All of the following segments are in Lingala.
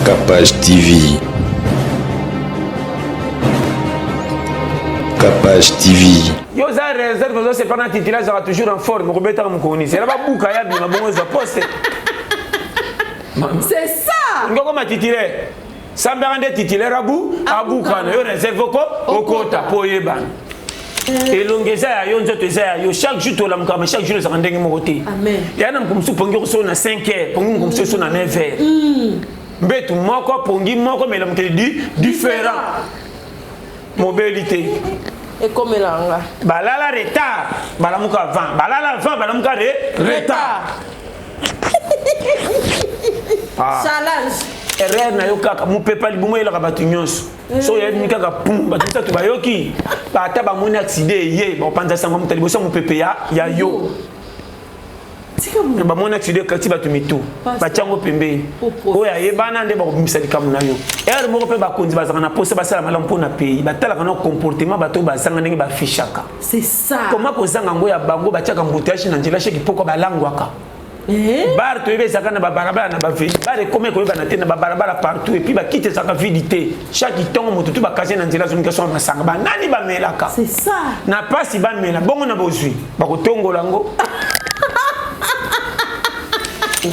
Capage TV. Capage TV. Yo oza réserve ozo sepa na titulaire azalaka toujours en forme okobetaka mokoni sela babuka ya bima bongo ozwa poste. C'est ça. Ngoko ma titulaire. Sambaka nde titulaire abu abukana yo réserve oko okota po oyebana. elongi eza ya yo nzoto eza ya yo chaque jour tolamukaka mais chaque jour ezalaka ndenge moko te ya na mokolo mosusu pongi okosolo na 5 heures pongi mokolo mosusu eso na 9 heures mm. mbetu moko pongi moko mais elamukeli di différent mobeli te ekomela nga balala retard balamuka avant balala avant balamuka re retard ah. challenge erreur na yo kaka mopepa libumu eyelaka bato nyonso so oyebi kaka pum bato misato bayoki ata bamoni accident eye bakopanza sango moto liboso ya mopepe ya ya yo bamoni accident ekati bato mitu batya yango pembeni oyo ayebana nde bakobimisa likambo na yo ere moko mpe bakonzi bazalaka na mposa basala malamu mpo na pays batalaka na comportement bato oyo bazanga ndenge baafishaka koma kozanga yango ya bango batiaka mbuteyage na nzela sheki pokwa balangwaka Eh? Bar toyebi ezalaka na babalabala na baveni bar ekomi koyebana te na babalabala partout epuis bakiti ezalaka vide te chaque ntongo moto tu bakasie na nzela azomika soma masanga banani bamelaka na mpasi bamela bongo na bozwi bakotongola yango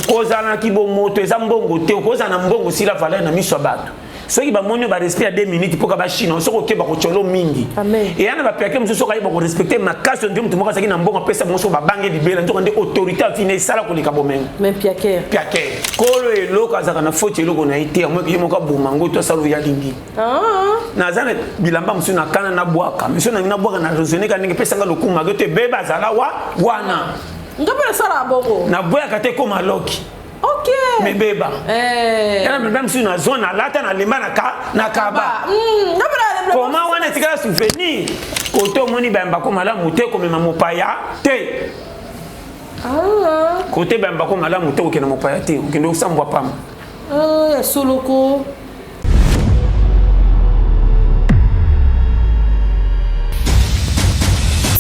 kozala na kibomoto eza mbongo te okozala na mbongo osila valeur na miso ya bato soki bamoni yo barespect ya 2 minutes mpoka bachina soki oke bakotyolo mingi eya na bapiake mosusu soki aye bakorespecte makasi nde moto moko azalaki na mbongo apesa bango soki babange libela nzoka nde autorité afina esala koleka bomengo piakere kolo eloko azalaka na foti eloko na ye te yango ye moko aboma ngo to asala oyo alingi ah. naza na bilamba mosusu na kana nabwaka miso nangi nabwaka na raisonne ka ndenge epesanga lokumu make to ebeba azala wa wana nga mpe nasalaka bongo nabwaka te ekoma loki Ok. Mais beba. Eh. Yana même si na zone alata na lemba na ka na kaba. Mm. Comment wana etikala souvenir? Kote omoni bayamba ko malamu te komema mopaya te. Ah. Kote bayamba ko malamu te kokende mopaya te, okende osambwa pamba. Ah, ya soloko.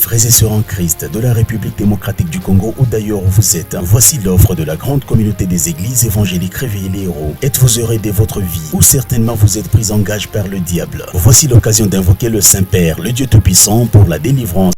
Frères et sœurs en Christ de la République démocratique du Congo ou d'ailleurs où vous êtes, voici l'offre de la grande communauté des églises évangéliques Réveillez les héros. Êtes-vous heureux de votre vie ou certainement vous êtes pris en gage par le diable? Voici l'occasion d'invoquer le Saint-Père, le Dieu Tout-Puissant pour la délivrance.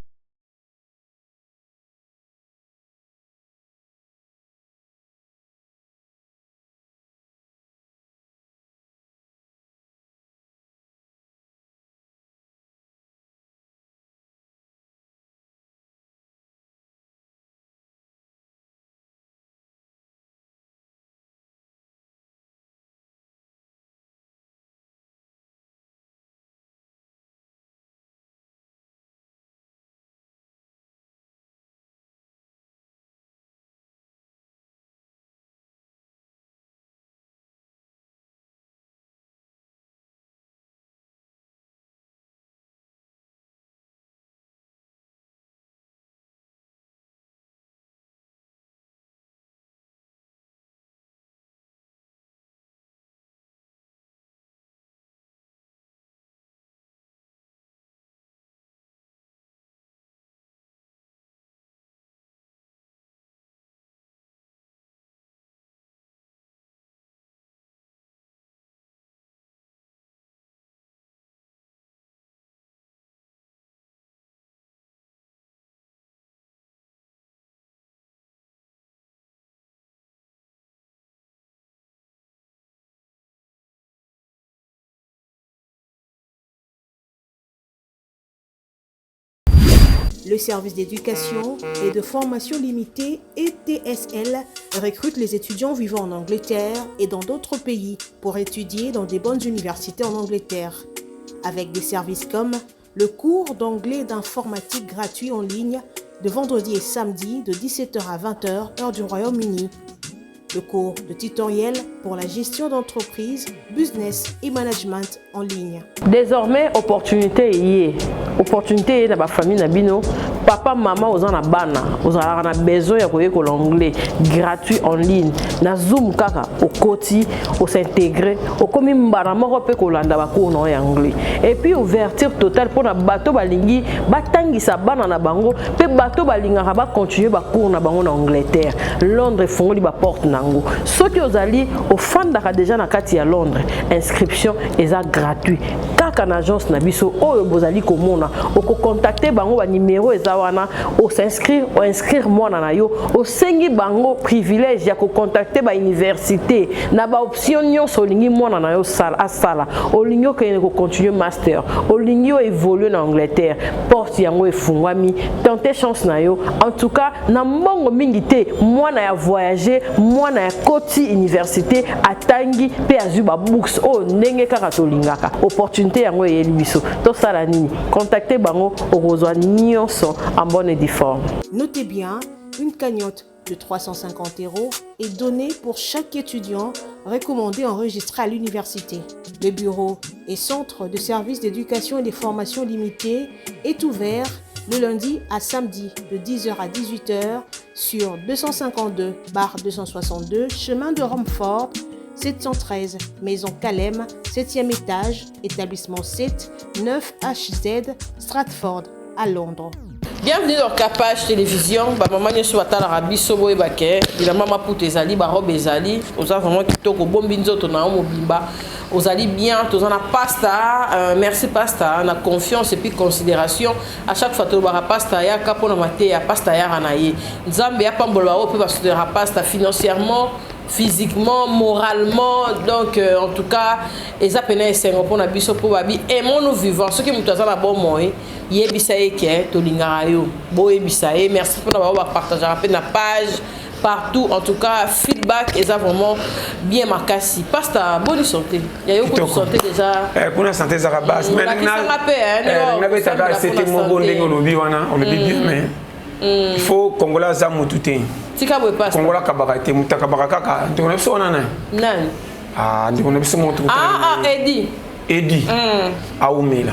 Le service d'éducation et de formation limitée ETSL recrute les étudiants vivant en Angleterre et dans d'autres pays pour étudier dans des bonnes universités en Angleterre. Avec des services comme le cours d'anglais d'informatique gratuit en ligne de vendredi et samedi de 17h à 20h heure du Royaume-Uni. Le cours de tutoriel pour la gestion d'entreprise, business et management en ligne. Désormais, opportunité eye. Opportunité eye na ba famille na bino. Papa, mama, oza na bana, ozalaka na besoin ya koyekola anglais gratuit en ligne na Zoom. Kaka okoti, os'intégrer, okomi mbala moko mpe kolanda bacours na yo ya anglais. Et puis ouverture totale mpona bato balingi batangisa bana na bango mpe bato balingaka bacontinue bacours na bango na Angleterre. Londres efungoli baporte na yango. Soki ozali, ofandaka déjà na kati ya Londres, inscription eza gratuit kaka na agence na biso oyo bozali komona. Okocontacter bango, banimero eza wana, os'inscrire, oinscrire mwana na yo. Osengi bango privilège ya kocontacter bauniversité na baoption nyonso olingi mwana na yo asala. Olingi okende kocontinue master, olingi oévolue na Angleterre, porte yango efungwami. Tente chance na yo. En tout cas, na mbongo mingi te, mwana ya voyage, mwana ya koti université, atangi mpe azwi babourse oyo ndenge kaka tolingaka. Opportunité yango eyeli biso, tosala nini? Contacte bango, okozwa nyonso en bonne et due forme. Notez bien, une cagnotte de 350 € est donnée pour chaque étudiant recommandé enregistré à l'université. Le bureau et centre de services d'éducation et de formation limitée est ouvert le lundi à samedi de 10h à 18h sur 252/262 chemin de Romford, 713, maison Calem, 7e étage, établissement 7, 9 HZ, Stratford, à Londres. Bienvenue dans Capage Télévision. Bamama nyonso batalaka biso, boyeba ke bilamba maputa ezali, barobe ezali. Oza vraiment kitoko, obombi nzoto na yo mobimba, ozali bien. Toza na pasta. Merci pasta na confiance et puis considération. À chaque fois tolobaka pasta ayaka mpona mateya, pasta ayaka na ye. Nzambe apambola bango mpe basoutenaka pasta financièrement, physiquement, moralement. Donc en tout cas, eza pena esengo mpona biso mpo babi aimons-nous vivant. Soki moto aza na bomoi, yebisa ye ke tolingaka yo, boyebisa ye merci mpona bango bapartageaka mpe na page partout. En tout cas, feedback eza vraiment bien makasi. Pasta, boni santé ya yo? Kutu santé déjà? Kuna santé ezaka base. Olakisanga mpe. Nabetaka sete moko ndenge olobi wana, olobi bien, mais il faut Congolais aza motu te. Tika boye, pasta. Congolais akabaka te, moto akabaka kaka ndeko na biso wana na Nani? Ah, ndeko na biso moto. Ah, ah, Edi. Edi aumela,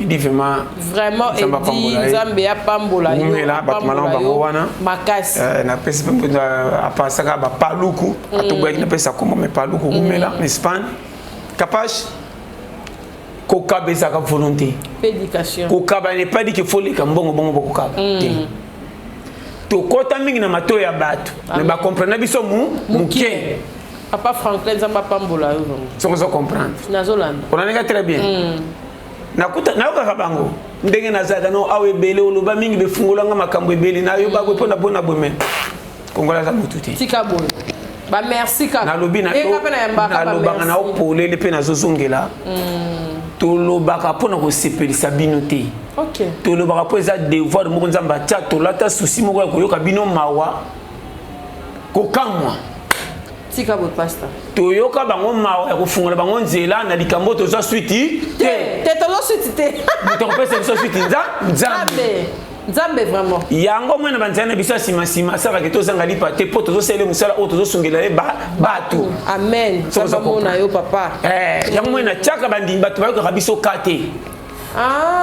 Edi vraiment. Vraiment, Edi, Nzambe apambola yo. Umela bato malamu bango wana. Makasi. Napesi mpe apasaka bapaluku, atoboyaki napesa kombo me paluku umela na Espagne. Kapage, kokaba ezalaka volonté. Éducation. Kokaba n'est pas dit qu'il faut leka mbongo bongo bokokaba te. Tokɔta mingi na matoi ya bato, mais bacomprendre biso moke. Papa Franklin, Nzambe apambola yo. Soki ozo comprendre. Nazolanda. Onaninga très bien. Nayokaka bango ndenge nazalaka no awa ebele, oloba mingi, befungolanga makambo ebele, nayobaka mpona mpona boye, mais Kongola aza motu te. Tika boye, bamerci kaka. Nalobi, nalobaka na opolele mpe nazozongela. Tolobaka mpona kosepelisa bino te. Tolobaka mpo eza devoir moko Nzambe atia. Tolata susi moko ya koyoka bino mawa, kokamwa. Tika boye, pasta. Toyoka bango mawa ya kofungola bango nzela na likambo. Tozwa suite te. Te, tozwa suite te. Moto akopesa biso suite, Nzambe. Nzambe vraiment. Yango mwana banzela na biso ya nsima asalaka tozanga lipa te, mpo tozosala mosala oyo tozosungela ye bato. Amen, Nzambe amona yo, papa. Yango mwana tiaka bandimi, bato bayokaka biso ka te.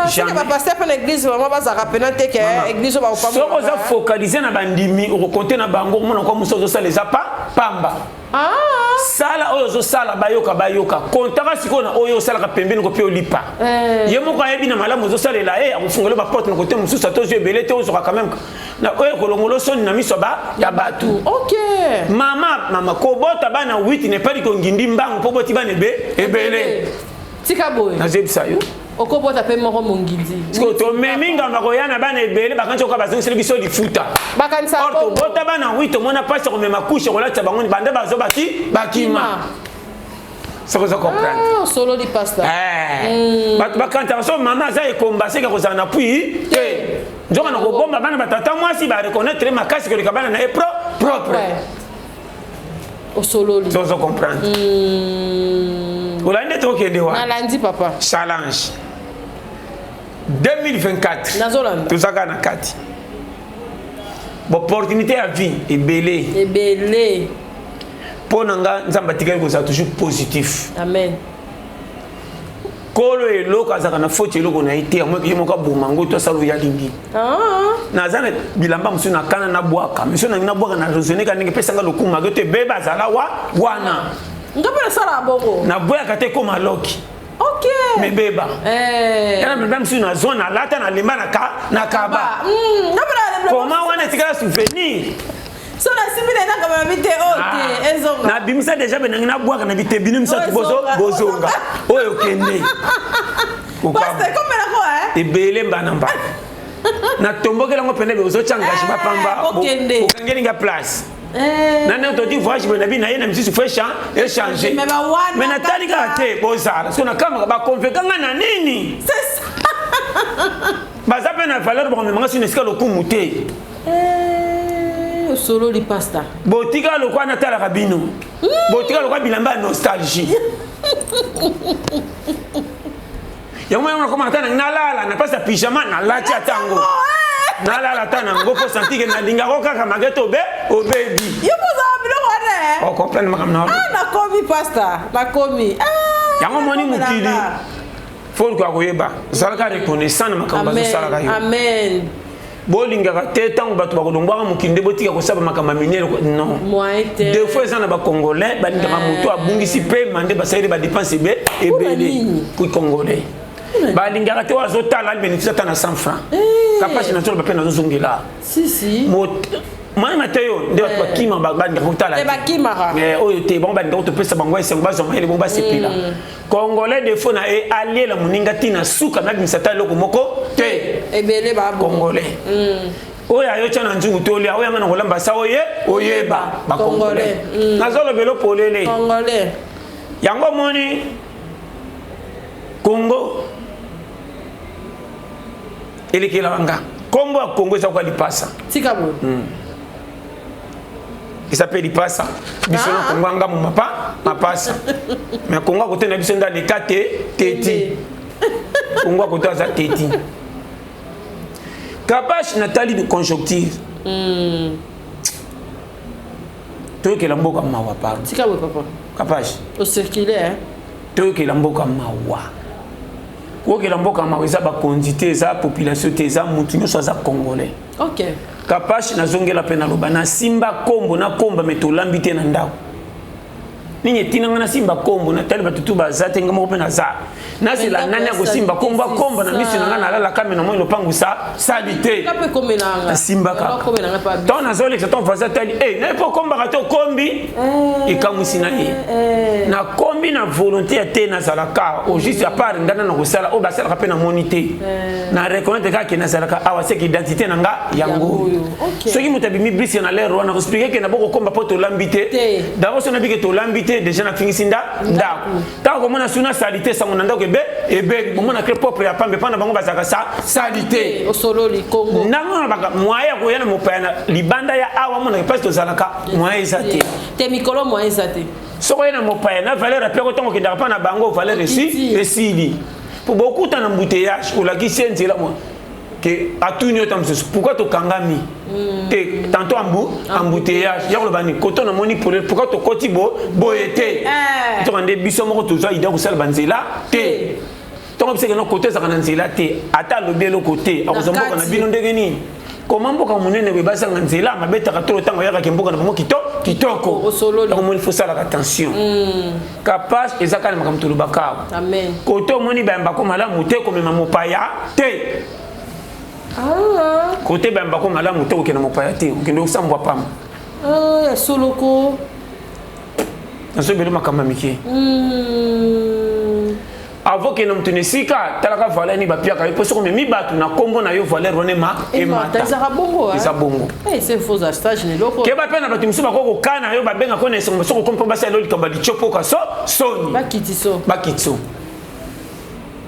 Soki bapasteur mpe na église vraiment bazalaka pena te ke église oyo. Soki oza focalisé na bandimi, okokonte na bango, omona kwa mosu ozosala eza pa pamba. Sala oyo ozosala, bayoka bayoka, kontaka sikoyo na oyo osalaka pembeni kope olipa. Ye moko ayebi na malamu ozosalela ye, akofungola baporte na kote mosusu. Ata ozwi ebele te, ozwaka quand même na oyo ekolongola osoni na miso ya bato. Mama, mama, kobota bana 8 n'est pas kongindi mbangu mpo boti bana ebele. Tika boye. Nazoyebisa yo. Okobota mpe moko mongindi. Sikoyo tomemi ngambo koya na bana ebele, bakanisi oka bazongiseli biso lifuta. Bakanisa. Or tobota bana 8, tomona mpasi ya komema couche, kolatisa bango banda bazwa baki bakima. Soki oza comprendre. Osololi, pasta. Bato bakantaka so mama aza ekomba, seka kozala na pui te. Nzoka na kobomba bana batata mwasi bareconnaître makasi koleka bana na ye propre. Osololi. So ozo comprendre, olandi nde tokende wana. Nalandi, papa. Challenge 2024. Nazolanda. Tozaka na kati baopportunité ya vie ebele. Ebele. Mpo na nga, Nzambe atikali kozala toujours positif. Amen. Kolo eloko azalaka na faute eloko na ye te, yango ye moko aboma yango to asala oyo alingi. Ah. Naza na bilamba mosusu na kana nabwaka, mosusu nangi nabwaka na raisonne ka ndenge epesanga lokumu ake to ebeba azala wa wana. Nga mpe nasalaka bongo. Naboyaka te ekoma loki. Ok. Mebeba. Eh. Yana bilamba mosusu nazwa nalata nalemba na ka na kaba. Nga mpe na Koma wana etikala souvenir. So nasimbi na elaka balobi te oyo oh, te ah. ezonga. Nabimisa deja benangi nabwaka na bite bino misato bozo bozonga oyo okende. Pasteur komela ko eh. Ebele mbana mbana. Natombokela yango pene ozotya engagement eh, pamba okangeli nga place. Eh. Na ndenge todi voyage boye na bino naye na misusu fo échanger. Mais natali kaka te bozala soki nakamaka baconvaincre nga na nini? Baza mpe na valeur bakomemanga sino esika lokumu te. Eh, osololi pasta. Botika lokwa natalaka bino. Botika lokwa bilamba ya nostalgie. Yango yango nakoma ata nalala na place ya pyjama nalati ata yango. Eh. Nalala ata nango mpo santi ke nalingako kaka malgré to be obebi. Yo kozala biloko wana eh. O comprendre makambo na. Ah nakomi pasta, nakomi. Ah, yango moni mokili. Faut luka koyeba. Zalaka reconnaissant na makambo bazosalaka yo. Amen. Bolingaka te ntango bato bakolongwaka mokili nde botika kosala makambo ya minene non. Des fois eza na bacongolais balingaka moto abungisi pema nde basaleli badepense ebe ebele ku congolais balingaka te oyo azotala alibénéfice ata na 100 francs kapasi na zoloba mpe nazozongela mwana mateyo nde bato bakima balingaka kotala oyo te bango balingaka topesa bango esengo bazwa mayele bongo basepela. Congolais défaut na ye aliela moninga ntina suka nabimisa ata eloko moko te. Ebele ba Congolais. Oyo ayotya na nzungu to olia oyo anga na kolamba sa oye oyeba ba Congolais. Nazolobela polele. Congolais. Yango omoni Congo elekelaka nga. Kombo ya Congo eza kwa lipasa. Tika boye. Eza mpe lipasa biso na Kongo anga mo mapa mapasa mais Kongo akote na biso nde aleka te teti Kongo akote aza teti Kapash natali de conjoncture. Toyokela mboka mawa pardon. Tika boye papa. Kapash. Ocircule hein. Toyokela mboka mawa. Koyokela mboka mawa eza bakonzi te, eza population te, eza mutu nyonso aza congolais. Ok. Kapash nazongela mpe naloba nasimba kombo nakomba me tolambi te na ndako. Nini etinanga nasimba kombo natali bato tu baza te nga moko mpe naza. Nazela nani akosimba kombo akomba na miso na nga nalalaka me na moi lopangu sa sali te. Nasimba kaka. Ntango nazolekisa ntango voisin atali eh naye mpo okombaka te okombi ekamwisi na ye. Nakombi na volonté ya te nazalaka au juste à part nga na kosala oyo basalaka mpe namoni te. Na reconnaître kaka ke nazalaka awa c'est que identité na nga yango. Soki moto abimi brise na l'air wana koexpliquer ke na boko komba po tolambi te. D'abord soki nabi ke tolambi te déjà nafingisi nda ndako. Ntango komona suna salite sango na ndako ebe ebe bomona ke propre ya pambe pana bango bazalaka sa salite. Osololi Congo. Nango na baka moyen ya koya na mopaya na libanda ya awa mona ke place tozalaka moyen eza te. Te mikolo moyen eza te. Soki oye na mopaya na valeur ya peko ntango okendaka mpa na bango valeur esi esili. Po bokuta na embouteillage olakisi ye nzela mo ke atuni yo ta mosusu pourquoi tokangami te tantôt ambu embouteillage ya koloba nini koto namoni problème pourquoi tokoti bo boye te toka nde biso moko tozwa idée kosala banzela te ntongo biso ekenda koto ezalaka na nzela te ata alobi eloko te akozwa mboka na bino ndenge nini koma mboka monene boye bazanga nzela mabetaka tolo ntango oyakaki mboka na bango kitoko yango moni fosalaka attention Kapash eza kaka na makambo tolobaka awa. Amen. Kote omoni bayambako malamu te komema mopaya te. Ah. Kote bayambako malamu te kokende mopaya te okende osambwa pamba. Ah, ya soloko. Nazobela makambo ya mike. Avant okende moto na esika talaka valeur nini bapiaka yo mpo soki omemi bato na nkombo na yo valeur wana ema emata. Ezaka bongo. Eza bongo. Eh, c'est faux stage ne loko. Keba pe na bato misusu bakoki kokana yo babenga ko na esengo soki okomi mpo basala yo likambo ya litiopoka so soni. Bakitiso. Bakitiso.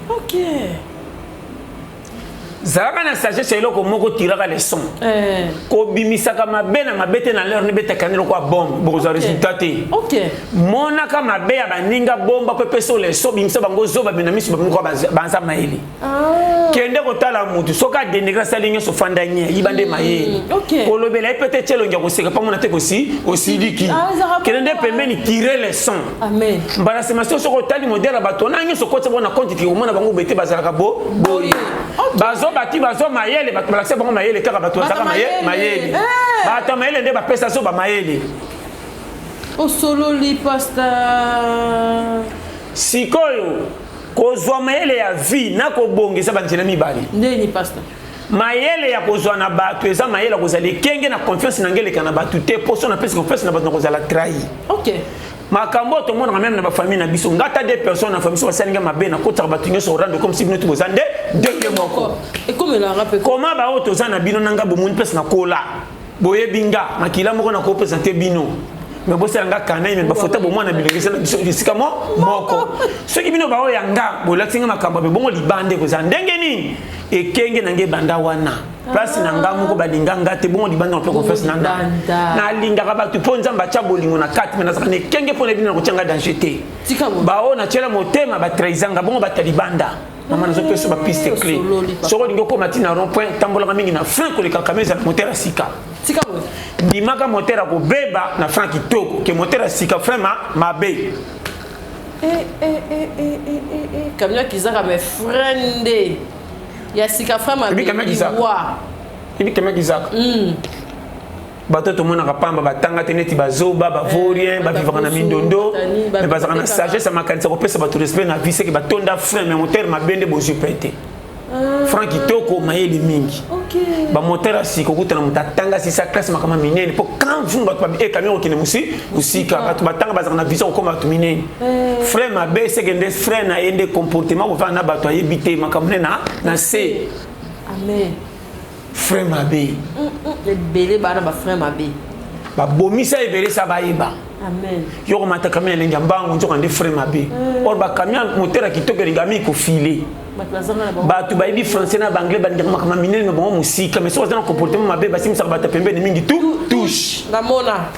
Ok. Zalaka na sagesse ya eloko moko, tiraka leçon. Kobimisaka mabe na mabe te na l'heure nibetaka nde lokola bombe, bokozwa résultat te. Monaka mabe ya baninga, bomba mpo epesa yo leçon. Bimisa bango zoba na miso bango banza mayele. Kende kotala mutu soki adénigrer, asali nyonso, fanda nye, yiba nde mayele. Kolobela ye pe te, tia elongi ya koseka mpo amona te kosi osiliki. Ah, ezalaka Kende nde bongo, pembeni, tire leçon. Amen. Mbala nsima soki otali modèle ya bato wana nyonso, okotisa bango na compte te, komona bango boye te, bazalaka bo boye. Bazo bati bazwa mayele, bato balakisa bango mayele kaka bato bazalaka mayele. Mayele. Bato ya mayele nde bapesa zo bamayele. Osololi, pasteur. Sikoyo kozwa mayele ya vie na kobonga eza banzela mibale. Ndeni, pasteur? Mayele ya kozwa na bato eza mayele ya kozala ekenge na confiance na ngai eleka na bato te, mpo so napesi confiance na bato na kozala trahi. Makambo oyo tomonaka même na bafamille na biso, nga ata deux personnes na famille so basali nga mabe, nakotisaka bato nyonso orando comme si bino to boza nde ndenge moko. Ekomelaka mpe. Koma baoyo toza na bino na nga, bomoni mpesi nakola, boyebi nga makila moko, nakopesa te bino me bosala nga kanai me bafoto bomwana bilenge eza na biso esika mo moko. Soki bino baoyo ya nga bolakisi nga makambo abe bongo, libanda ekozala ndenge nini? Ekenge na nga ebanda wana, place na nga moko balinga nga te, bongo libanda mpe confiance na nga. Libanda. Nalingaka bato mpo Nzambe atya bolingo na kati, me nazalaka na ekenge mpo na bino na kotia nga danger te. Tika boye. Baoyo natiela motema batrahisa nga, bongo bato ya libanda, mama, nazopesa bapiste clé. Osololi, papa. Soki olingi okóma ntina rond point, tambolaka mingi na frein koleka kame ezala moteur ya sika. Tika boye. Ndimaka moteur ya kobeba na frein kitoko ke moteur ya sika frein ma mabe. Eh, eh, eh, eh, eh, eh, eh. Camion kizaka, mais frein nde ya sika, frein Ebi camion kizaka. Wa. Ebi kemaki zaka. Bato tomonaka pamba, batanga te, neti bazoba, bavaurien, bavivaka na mindondo, batani, me bazalaka na batekaka. sagesse ya makanisi ya kopesa bato respect na vie. Seke batonda frein, mais moteur mabe nde bozwi pe te. Frein kitoko, mayele mingi. Bamoteur ya sika, okutana moto atanga sisa classe, makambo ya minene, mpo quand vunu bato babi camion okende mosi mosika. Bato batanga bazalaka na vision kokoma bato minene. Frein mabe seke nde frein na ye nde comportement kovanda na bato, ayebi te makambo nde na se. Amen. Frein mabe. Ebele bana bafrein mabe. Babomisa ebele sa bayeba. Amen. Yo komata camion elengi ya mbangu, nzoka nde frein mabe. Or bacamion moteur ya kitoko elinga mingi kofile. Bato bazanga na bango. Bato bayebi français na baanglais, balingaka makambo ya minene na bango mosika, mais soki baza na comportement mabe, basimisaka bato ya pembeni mingi tu touche. Namona.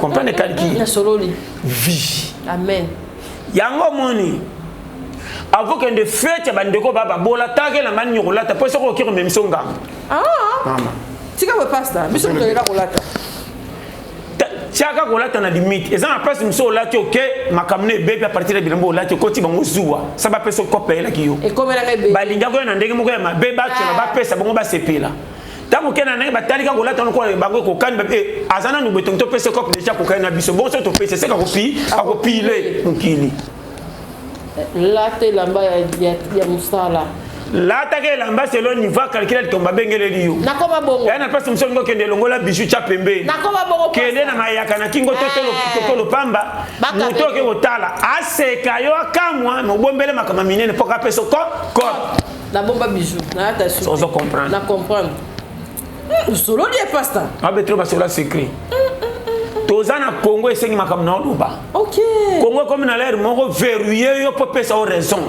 Comprendre calcul. Nasololi. Vie. Amen. Yango omoni, avokende fête ya bandeko ba babola, taka elamba nini kolata, mpo soki okoki komemisa ngambo. Ah. Mama. Tika boye, pasteur, biso toyela kolata. Tiaka kolata na limite. Eza na place mosusu olati, oke makambo na ebebi à partir ya bilamba olati, okoti bango zuwa sa bapesa kope eyelaki yo. Ekomelaka ebele. Balingaka oyo na ndenge moko ya mabe, batyola, bapesa bango basepela. Ntango okende na ndenge batali kaka kolata wana bango ekokani, aza nanu boye, tongi topesa kope déjà akokani na biso. Bongo soki topesa eseka akopi akopile mokili. Lata elamba ya mosala. Lataka elamba selon niveau, calcul likambo babengeleli yo. Nakoma bongo. Ya na place mosusu olingi okende, elongola bijou, tya pembeni. Nakoma bongo. Kende na mayaka na kingo to tokolo pamba, moto oke kotala aseka yo, akamwa, me obombele makambo minene mpo kapesa ko ko. Nabomba bijou, nalata su. Ozo comprendre? Na comprendre. Osololi ye, pasteur. Abetro basola secret. Toza na Congo, esengi makambo na oloba. Congo ekomi na l'heure moko verrouille yo mpo pesa yo raison.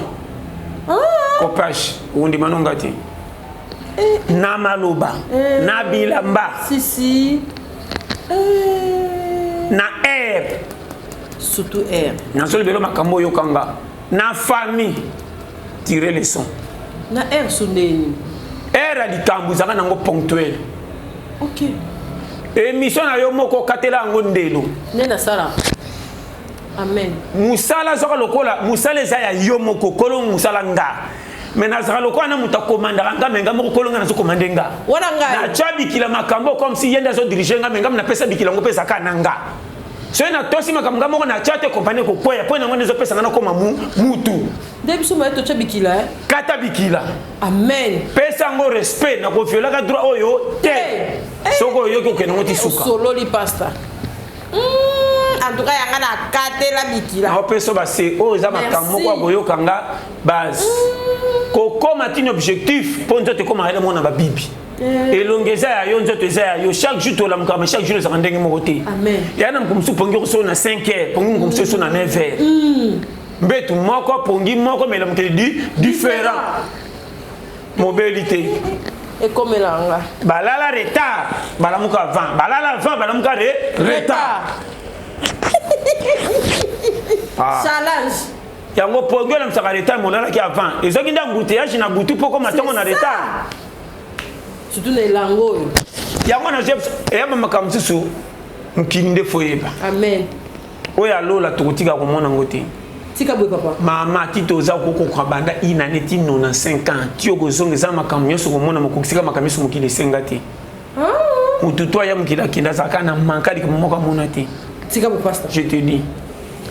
Kopage ondima nonga te na maloba, na bilamba, Si si. Na air. Surtout air. Nazolobela makambo oyokanga na famille, tire leçon. Na air so ndeni? Air ya likambo ezalaka nango ponctuel. Émission na yo moko, okatela yango ndelo. Nde nasala, amen. Mosala azwaka lokola mosala eza ya yo moko, kolo mosala nga, me nazalaka lokola na moto akomandaka nga, me nga moko kolo nga nazokomande nga. Wana ngai. Natya bikila makambo comme si ye nde azodirige nga, me nga napesa bikila yango mpe ezalaka na nga. Soki natosi makambo nga moko natya te, kompani ekokweya, mpo nango nde ezopesa nga nakoma mutu. Nde biso maye totya bikila, eh? Kata bikila. Amen. Pesa yango respect, nakoviolaka droit oyo te. Soki oyoki, okende ngo ti suka. Osololi, pasteur. En tout cas yanga nakatela bikila. Naopesa base oyo eza makambo moko ya koyoka nga base kokóma tini objectif, mpo nzoto ekómaka ele mona babibi. Elongi eza ya yo, nzoto eza ya yo. Chaque jour tolamukaka, mais chaque jour ezalaka ndenge moko te. Amen. Ya na moko mosusu pongi okosolo na 5 heures, pongi moko mosusu eso na 9 heures. Mbetu moko, pongi moko, mais elamukeli di différent. Mobeli te. Ekomela nga. Balala retard, balamuka avant. Balala avant, balamuka re retard. Ah. Challenge. Yango pongi olamisaka retard molalaki avant. Ezwaki nde embouteillage na butu mpo okoma ntongo na retard. Surtout na elango oyo. Yango na eyaba makambo mosusu mokili nde foyeba. Amen. Oyo ya lola tokotika komona yango te. Tika boye papa. Mama ti toza kokoka banda inane ti 95 ans ti okozonga eza makambo nyonso komona mokokisika makambo nyonso mokili esenga te. Ah. Motu to aya mokili akenda azalaka na manka likambo moko amona te. Tika boye pastor. Je te dis.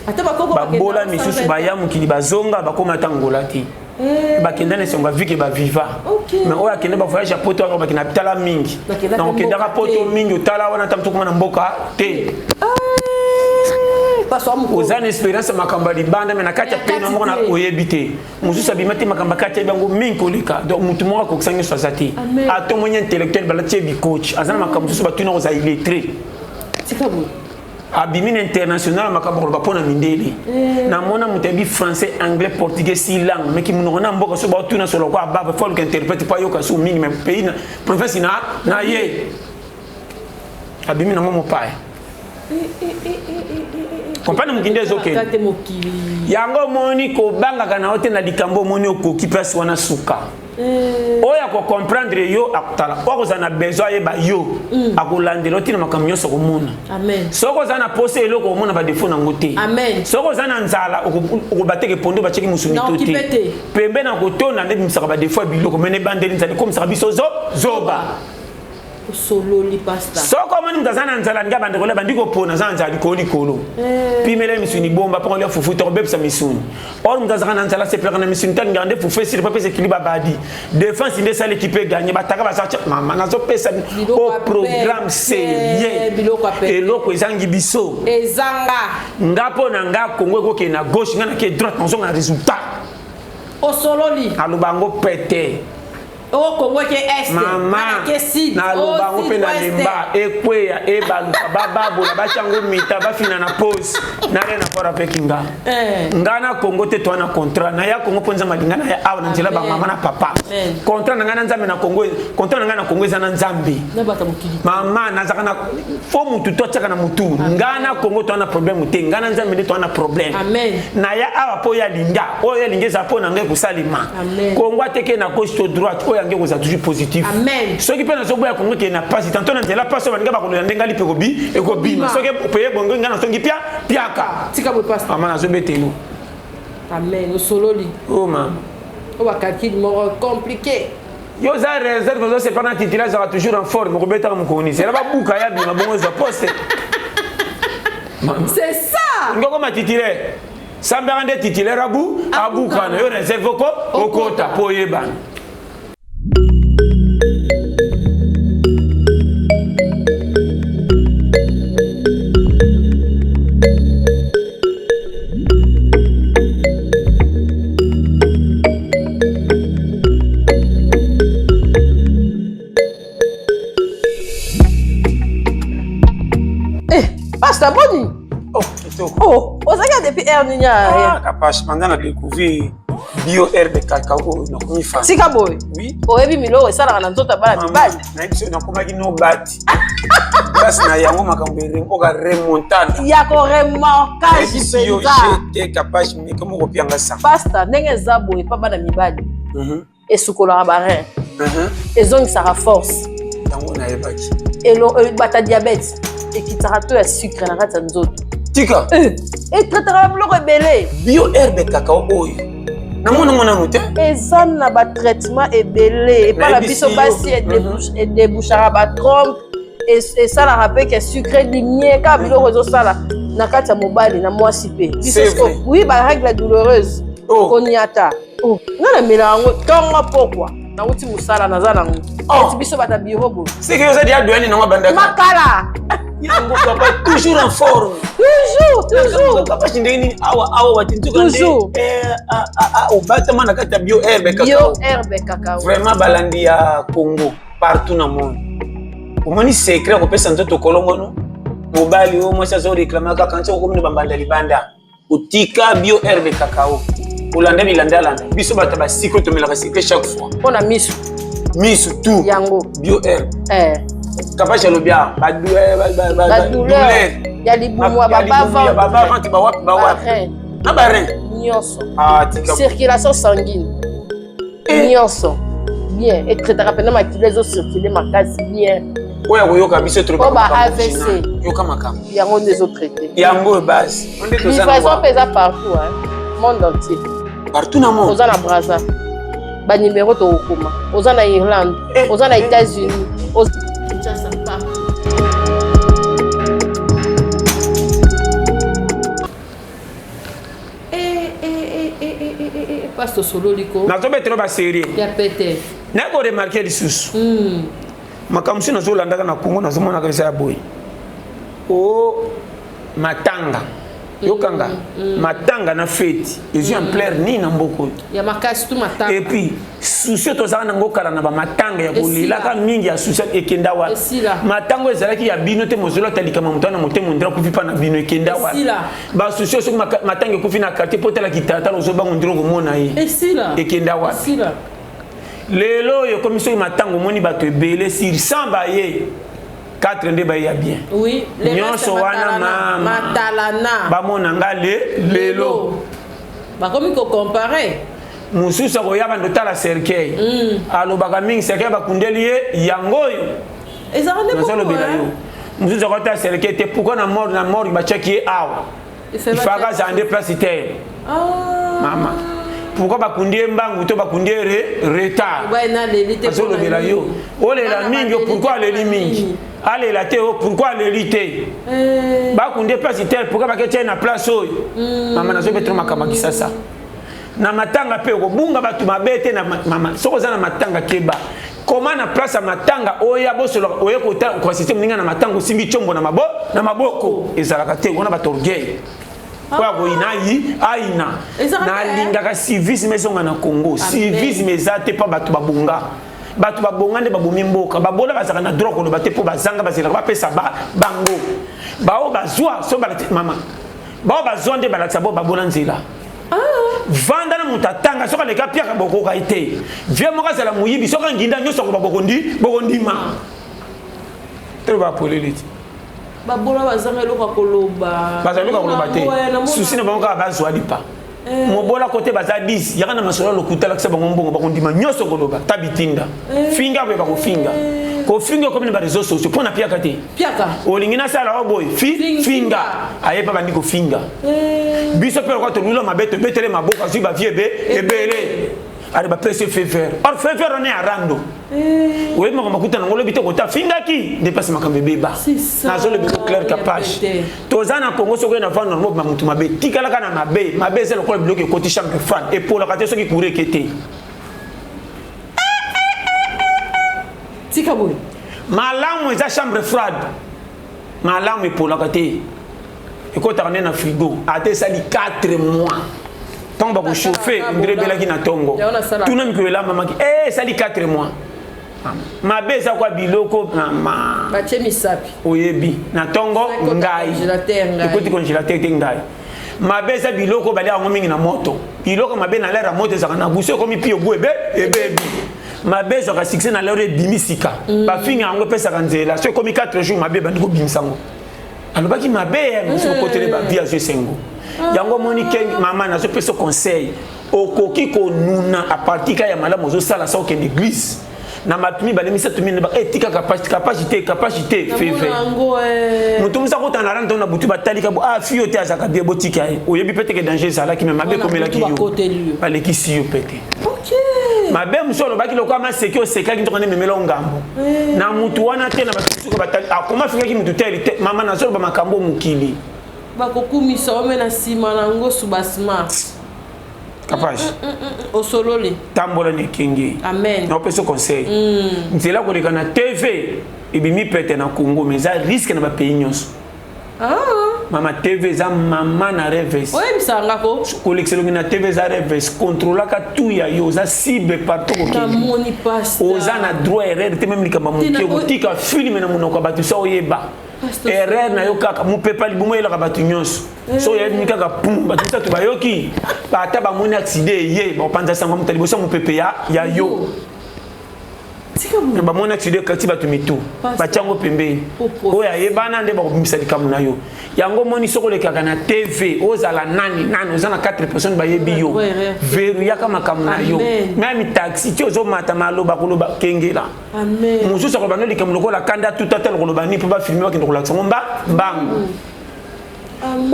Ata bakoko babola misusu baya mokili bazonga bakoma ata ngola te. Eh. Bakenda na esengo ya vie ke baviva. Mais oyo akenda ba voyage ya poto wana bakenda tala mingi. Bakenda Na mpe okendaka mboka poto te. mingi otala wana ata moto okoma na mboka te. Eh, pastor mokolo. Oza na experience ya makambo ya libanda mais na kati ya Ya pena kati moko na te. oyebi te. Mosusu abima te makambo ya kati ayebi yango mingi koleka. Donc motu moko akokisa nyonso aza te. Amen. Ata omoni intellectuel balati ye bicoach aza na makambo mosusu batuna kozala illettré. Tika boye. Abimi na international makambo koloba mpo na mindele. Eh. Namona moto ayebi français, anglais, portugais, six langues mais kimonoko na mboka so baotuna solo kwa baba faut aluka interprète mpo ayoka so mingi mais pays na province na na ye abimi nango mopaya. Comprendre mokili nde ezokende. Kate mokili. Yango omoni kobangaka na yo te na likambo omoni okoki place wana suka. Eh. Oyo akocomprendre yo akotala, oyo akozala na besoin ayeba yo, akolandela yo ntina makambo nyonso okomona. Amen. Soki oza na posa eloko okomona ba défaut nango te. Amen. Soki oza na nzala okobateke pondo batiaki mosuni Na to te. okipe te. Pembe na kotonda nde bimisaka ba défaut ya biloko, mais na ebandeli nzala ekomisaka biso zoba. Osololi pasta. Soki omoni moto aza na nzala alingi abanda kolia, bandi kopona aza na nzala likolo likolo. Eh. Pimela ye misuni bomba mpo kolia fufu te kobebisa misuni. Or moto azalaka na nzala asepelaka na misuni te alingaka nde fufu esili mpo apesa équilibre abadi. Défense nde esali équipe eganye, bataka baza tia mama nazopesa Biloko o ya programme pete, sérieux. biloko ya pete. Eloko ezangi biso. Ezanga. Nga mpo na nga Congo ekokende na gauche, nga nake droite nazonga na résultat. Osololi. Aloba yango pete. O Congo ke est, Mama, ke sud, naloba yango mpe na lemba ekweya ebaluka bababola batya yango mita bafina na pose na rien avoir avec nga. Eh. Nga na Congo te toa na contrat na ya Congo mpo Nzambe alinga na ya awa na nzela bamama na papa. Amen. Contrat na nga na Nzambe na Congo, contrat na nga na Congo eza na Nzambe. Na bato ya mokili. Mama nazaka na fo mutu to atiaka na mutu. Nga na Congo toa na problème te, nga na Nzambe nde toa na problème. Amen. Na ya awa mpo ya linga, oyo ya linga eza mpo na ngai kosalema. Amen. Congo ateke na gauche to droite, oyo yango ekozala toujours positif. Amen. Soki mpe nazoboya Congo ekende na pasi, tantôt na nzela pasi oyo baninga bakolola ndenge alipe ekobi, ekobima. Soki peye bongo ngai nazongi pia, piaka. Tika boye pastor. Mama nazobetelo. Amen, osololi. Oh mama. Oyo ba calcul moko compliqué. Yo oza réserve, ozo sepana na titulaire azalaka toujours en forme, okobetaka mokoni. Zela babuka ya bima bongo ozwa poste. C'est ça. Ngoko ma titulaire. Sambaka nde titulaire abu abukana yo réserve oko okota po oyebana. Eh, Pastor boni? Oh, kitoko. Oh, ozalaki depuis heure nini ya? Ah, kapash, banda na découvrir bio herbe cacao oyo nakomi fan. Tika boye. Oui. Oyebi miloko esalaka na nzoto ya bana mibali. Nayebi soki nakomaki no bati. Place na yango makambo oka remontana. Ya ko remorquage mpenza. Yo kapash meko moko pianga sa. Pastor, ndenge eza boye pa bana mibali. Esukolaka ba rein. Ezongisaka force. Yango nayebaki. Bata diabète ekitaka to ya sucre na kati ya nzoto. Tika. Etraitaka biloko ebele. Bio herbe cacao oyo. Namona ngo nanu te. Eza na ba traitement ebele. Epa na biso basi edébouchaka ba trompe, esalaka mpe ke sucre dimie kaka biloko ezosala na kati ya mobali na mwasi mpe. Biso oui ba règle douloureuse. Koniata. Nga namela yango ntongo pokwa. Nauti mosala naza nango. Eti biso bata bureau boye. C'est que oza dia doyani nango bandaka. Makala. Yango papa toujours en forme. Toujours, toujours. Papa ndenge nini awa awa batintuka nde. Toujours. Obatama na kati ya bio herbe cacao. Bio herbe cacao. Vraiment balandi ya Congo partout na monde. Omoni secret kopesa nzoto kolongono. Mobali oyo mwasi azo réclamer kaka nti okomi na bambanda libanda. Otika bio herbe cacao. Olanda bilanda landa biso bato ya basiko tomelaka sikle chaque fois. Mpo na miso. Miso tout. Yango. Bio air. Eh. Kapache alobi awa badouleur ya libumu ya babavente, bawapi bawapi na barein. Nyonso. Circulation sanguine nyonso bien, etraitaka mpena makila ezocircule makasi bien. Oyo akoyoka biso. Po ba AVC. Yoka makambo. Yango nde ezotraite. Yango oyo base. Livraison mpe eza partout, hein, monde entier. Partout na monde. Oza na Braza, banimero tokokoma. Oza na Irlande, oza na États-Unis, Kinshasa, partout. Paste, osololi ko. Nazobetelo basérie. Ya pete. Naye koremarquer lisusu makambo mosusu nazolandaka na Kongo, nazomonaka eza ya boye o matanga. Yokanga matanga na feti ezwi ampleur nini na mboka oyo? Ya makasi tu matanga. Et puis souci tozalaka nango kala na bamatanga ya kolelaka mingi ya souci ekenda wapi? Esila. Matanga ezalaki ya bino te, mozolo atalikama moto wana motema ondira akufi mpa na bino, ekenda wapi? Esila. Basusi soki matanga ekufi na quartier, mpo otalaki talatala, ozobango ndiro komona ye. Esila. Ekenda wapi? Esila. Lelo oyo ekomi soki matanga omoni bato ebele, sur 100 baye 4 nde baye ya bien. Oui. Nyonso wana mama. Matalana. Bamona nga le lelo. Bakomi kocomparer. Mosusu akoya bando tala cercueil, alobaka mingi cercueil bakundeli ye yango oyo. Ezalaka nde. Nazolobela yo, mosusu akotala cercueil te, pourquoi na mort, na morgue batiaki ye awa? Ifaka azala nde place te. Mama, pourquoi bakundi ye mbangu to bakundi ye retard? Azolobela yo olela mingi, pourquoi aleli mingi? Alela te o pourquoi aleli te? Bakundi ye place te, pourquoi baketia ye na place oyo? Mama, nazobetela makambo ya Kisasa na matanga mpe okobunga bato mabe te na mama. Soki oza na matanga, keba koma na place ya matanga oya bosoloka, oye koassister moninga na matanga, osimbi tiombo na mabo na maboko, ezalaka te. Wana bato orgueil oyo akoyina ayi ayina. Nalingaka civisme ezonga na Congo. Civisme eza te mpo bato babonga. Bato babonga nde babomi mboka. Babola bazalaka na droit koloba te mpo bazanga, bazelaka bapesa bango. Bao bazwa so mama, bao bazwa nde balakisa bo babola nzela. Vanda na moto atanga, soki aleka piaka bokoka ye te. Vie moko azala moyibi, soki anginda nyonso akoba bokondi bokondima te, bapoleli te. Babola bazanga eloko ya koloba. Bazala eloko ya koloba te, susi na bango kaka bazwa lipa. Mobola kote baza 10, yaka na masolo ya lokuta, alakisa bango mbongo, bakondima nyonso koloba ta bitinda. Finga boye, bakofinga kofinga. Ekomi na baréseaux sociaux mpo na piaka te. Piaka. Olingi nasala o boye fi finga, aye mpe bandi kofinga biso mpe lokola tolula mabe, tobetele maboko, azwi bavie ebe ebele, ale bapesi feu vert. Or feu vert wana ya rando, oyebi makambo akuta nango olobi te, kota afingaki nde mpasi makambo ebeba. Nazolobi ko clair, Kapage, toza na Congo. Soki oye na vendre normal, motu mabe tikalaka na mabe. Mabe eza lokola biloko ekoti chambre froide, epolaka te soki courant eke te. Tika boye. Malamu eza chambre froide, malamu epolaka te, ekotaka nde na frigo ata esali 4 mois. Ntango bakochauffe ndire ebelaki na ntongo, tuna mikolo elambamaki, esali 4 mois. Mabe eza kwa biloko mama. Batie misapi. Oyebi na ntongo ngai ekoti congélateur te. Ngai mabe eza biloko balia yango mingi na moto. Biloko mabe na lere ya moto ezalaka na guso, ekomi pio gu ebe ebebi. Mabe ezwaka succès na lere ebimi sika. Bafinga yango epesaka nzela. So ekomi 4 jours, mabe ebandi kobimisa yango. Alobaki mabe ya mosu okotele bavi, azwi esengo yango. Omoni ke mama, nazopesa conseil, okoki konuna à partir ka ya malamu ozosala sa okende église na bato mibale, misato, mine, etika kapage te, kapage te feve. Moto mosu akotana na rando na butu, batalika bo ah fio te, azalaka bien, botika ye. Oyebi pe teke danger ezalaki, me mabe ekomelaki yo, balekisi yo pe te. Mabe mosu alobaki lokola maseki, osekaki, nzoka nde memela ngambo na mutu wana te. Na bato suka batali akoma afingaki mutu te te. Mama, nazoloba makambo mokili. Bakokumisa ome na nsima na yango subasma. Kapage. Osololi. Tambola na ekenge. Amen. Naopesa conseil, nzela koleka na TV ebimi pete na Congo, mais eza risque na bapays nyonso. Mama, TV eza mama na reves. Oyebisaka nga ko. Kolekisa elongi na TV eza reves. Contrôlaka tout ya yo, oza cible partout kokende. Namoni, pasteur. Oza na droit erreur te, même likambo ya moke, kotika filme na monoko ya bato sa oyeba. Erreur na yo kaka mopepa libumu eyelaka bato nyonso. Eh. Soki oyebi kaka pum bato misato bayoki ata bamoni accident eye bakopanza sango moto liboso ya mopepe ya ya yo. Bamoni accident ekati bato mitu batya yango pembeni oyo ayebana nde bakobimisa likambo na yo. Yango omoni soki olekaka na TV ozala nani nani oza na 4 personnes bayebi yo veruyaka makambo na yo meme taxi ti ozomata maloba koloba kengela. Mosusu akoloba no likambo lokola kanda tuta tala koloba nini mpo bafilme bakende kolakisa ngo mba mbangu.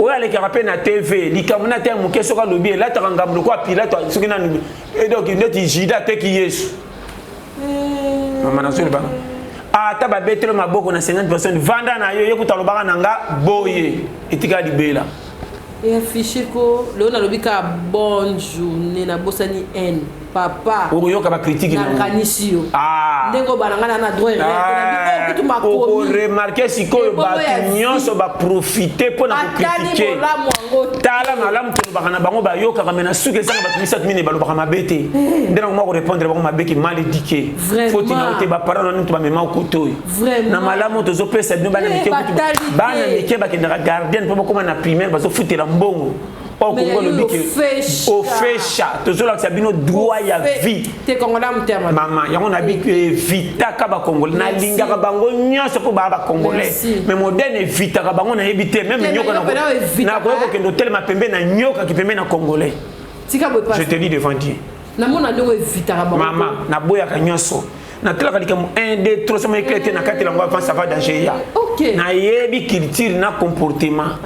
Oyo alekaka mpe na TV likambo na te ya moke soki alobi elataka ngambo lokola Pilato soki nani donc neti Judas ateki Yesu. Mama nazoloba ata babetelo maboko na 50 personnes vanda na yo ye kuta alobaka na nga boye etikala libela. Affiche ko lelo nalobi kaka bonne journée nabosani n papa okoyoka bacritique nakanisi yo ndenge obana ngai na droit okoremarke sikoyo bato nyonso baprofite mpo na kokritike. Tala malamu tolobaka na bango bayokaka me na suki ezanga bato misato mine balobaka mabe te nde nango mwa korépondre bango mabe ke mal éduqué foti na yo te baparent na nini to bamema okoto oyo na malamu tozopesa bino bana mike kutu bana mike bakendaka gardienne mpo bakóma na primaire bazofutela mbongo. Oyo Kongo elobi ke ofesha tozolakisa bino droit ya vie mama yango nabi evitaka bacongolais nalingaka bango nyonso mpo baa bacongolais mais moderne evitaka bango nayebi te meme nyoka nakoki kokende otelema pembe na nyokaki pembe na congolais. Je te dis devant Dieu mama naboyaka nyonso natelaka likambo 1 2 3 sama éclair te na kati yango avant ça va danger ya nayebi culture na comportement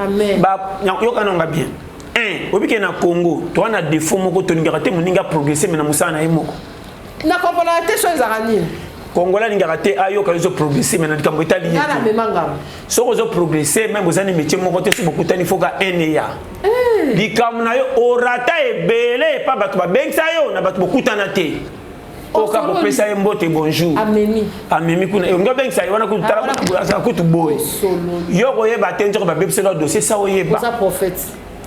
yoka nonga bien 1 oyebi ke na Congo toa na défaut moko tolingaka te moninga progresser mais na mosala na ye moko na comprendre te so ezalaka nini. Congolais alingaka te ayoka yo ozo progresser mais na likambo etali ye soki ozo progresser même oza na métier moko te soki bokutani foka ene ya likambo na yo orata ebele epa bato babengisa yo na bato bokutana te oka kopesa ye mbote bonjour amemi kuna olingi obengisa ye wana kutala kutu boye yo koyeba te nzoko babebisela dossier sa oyeba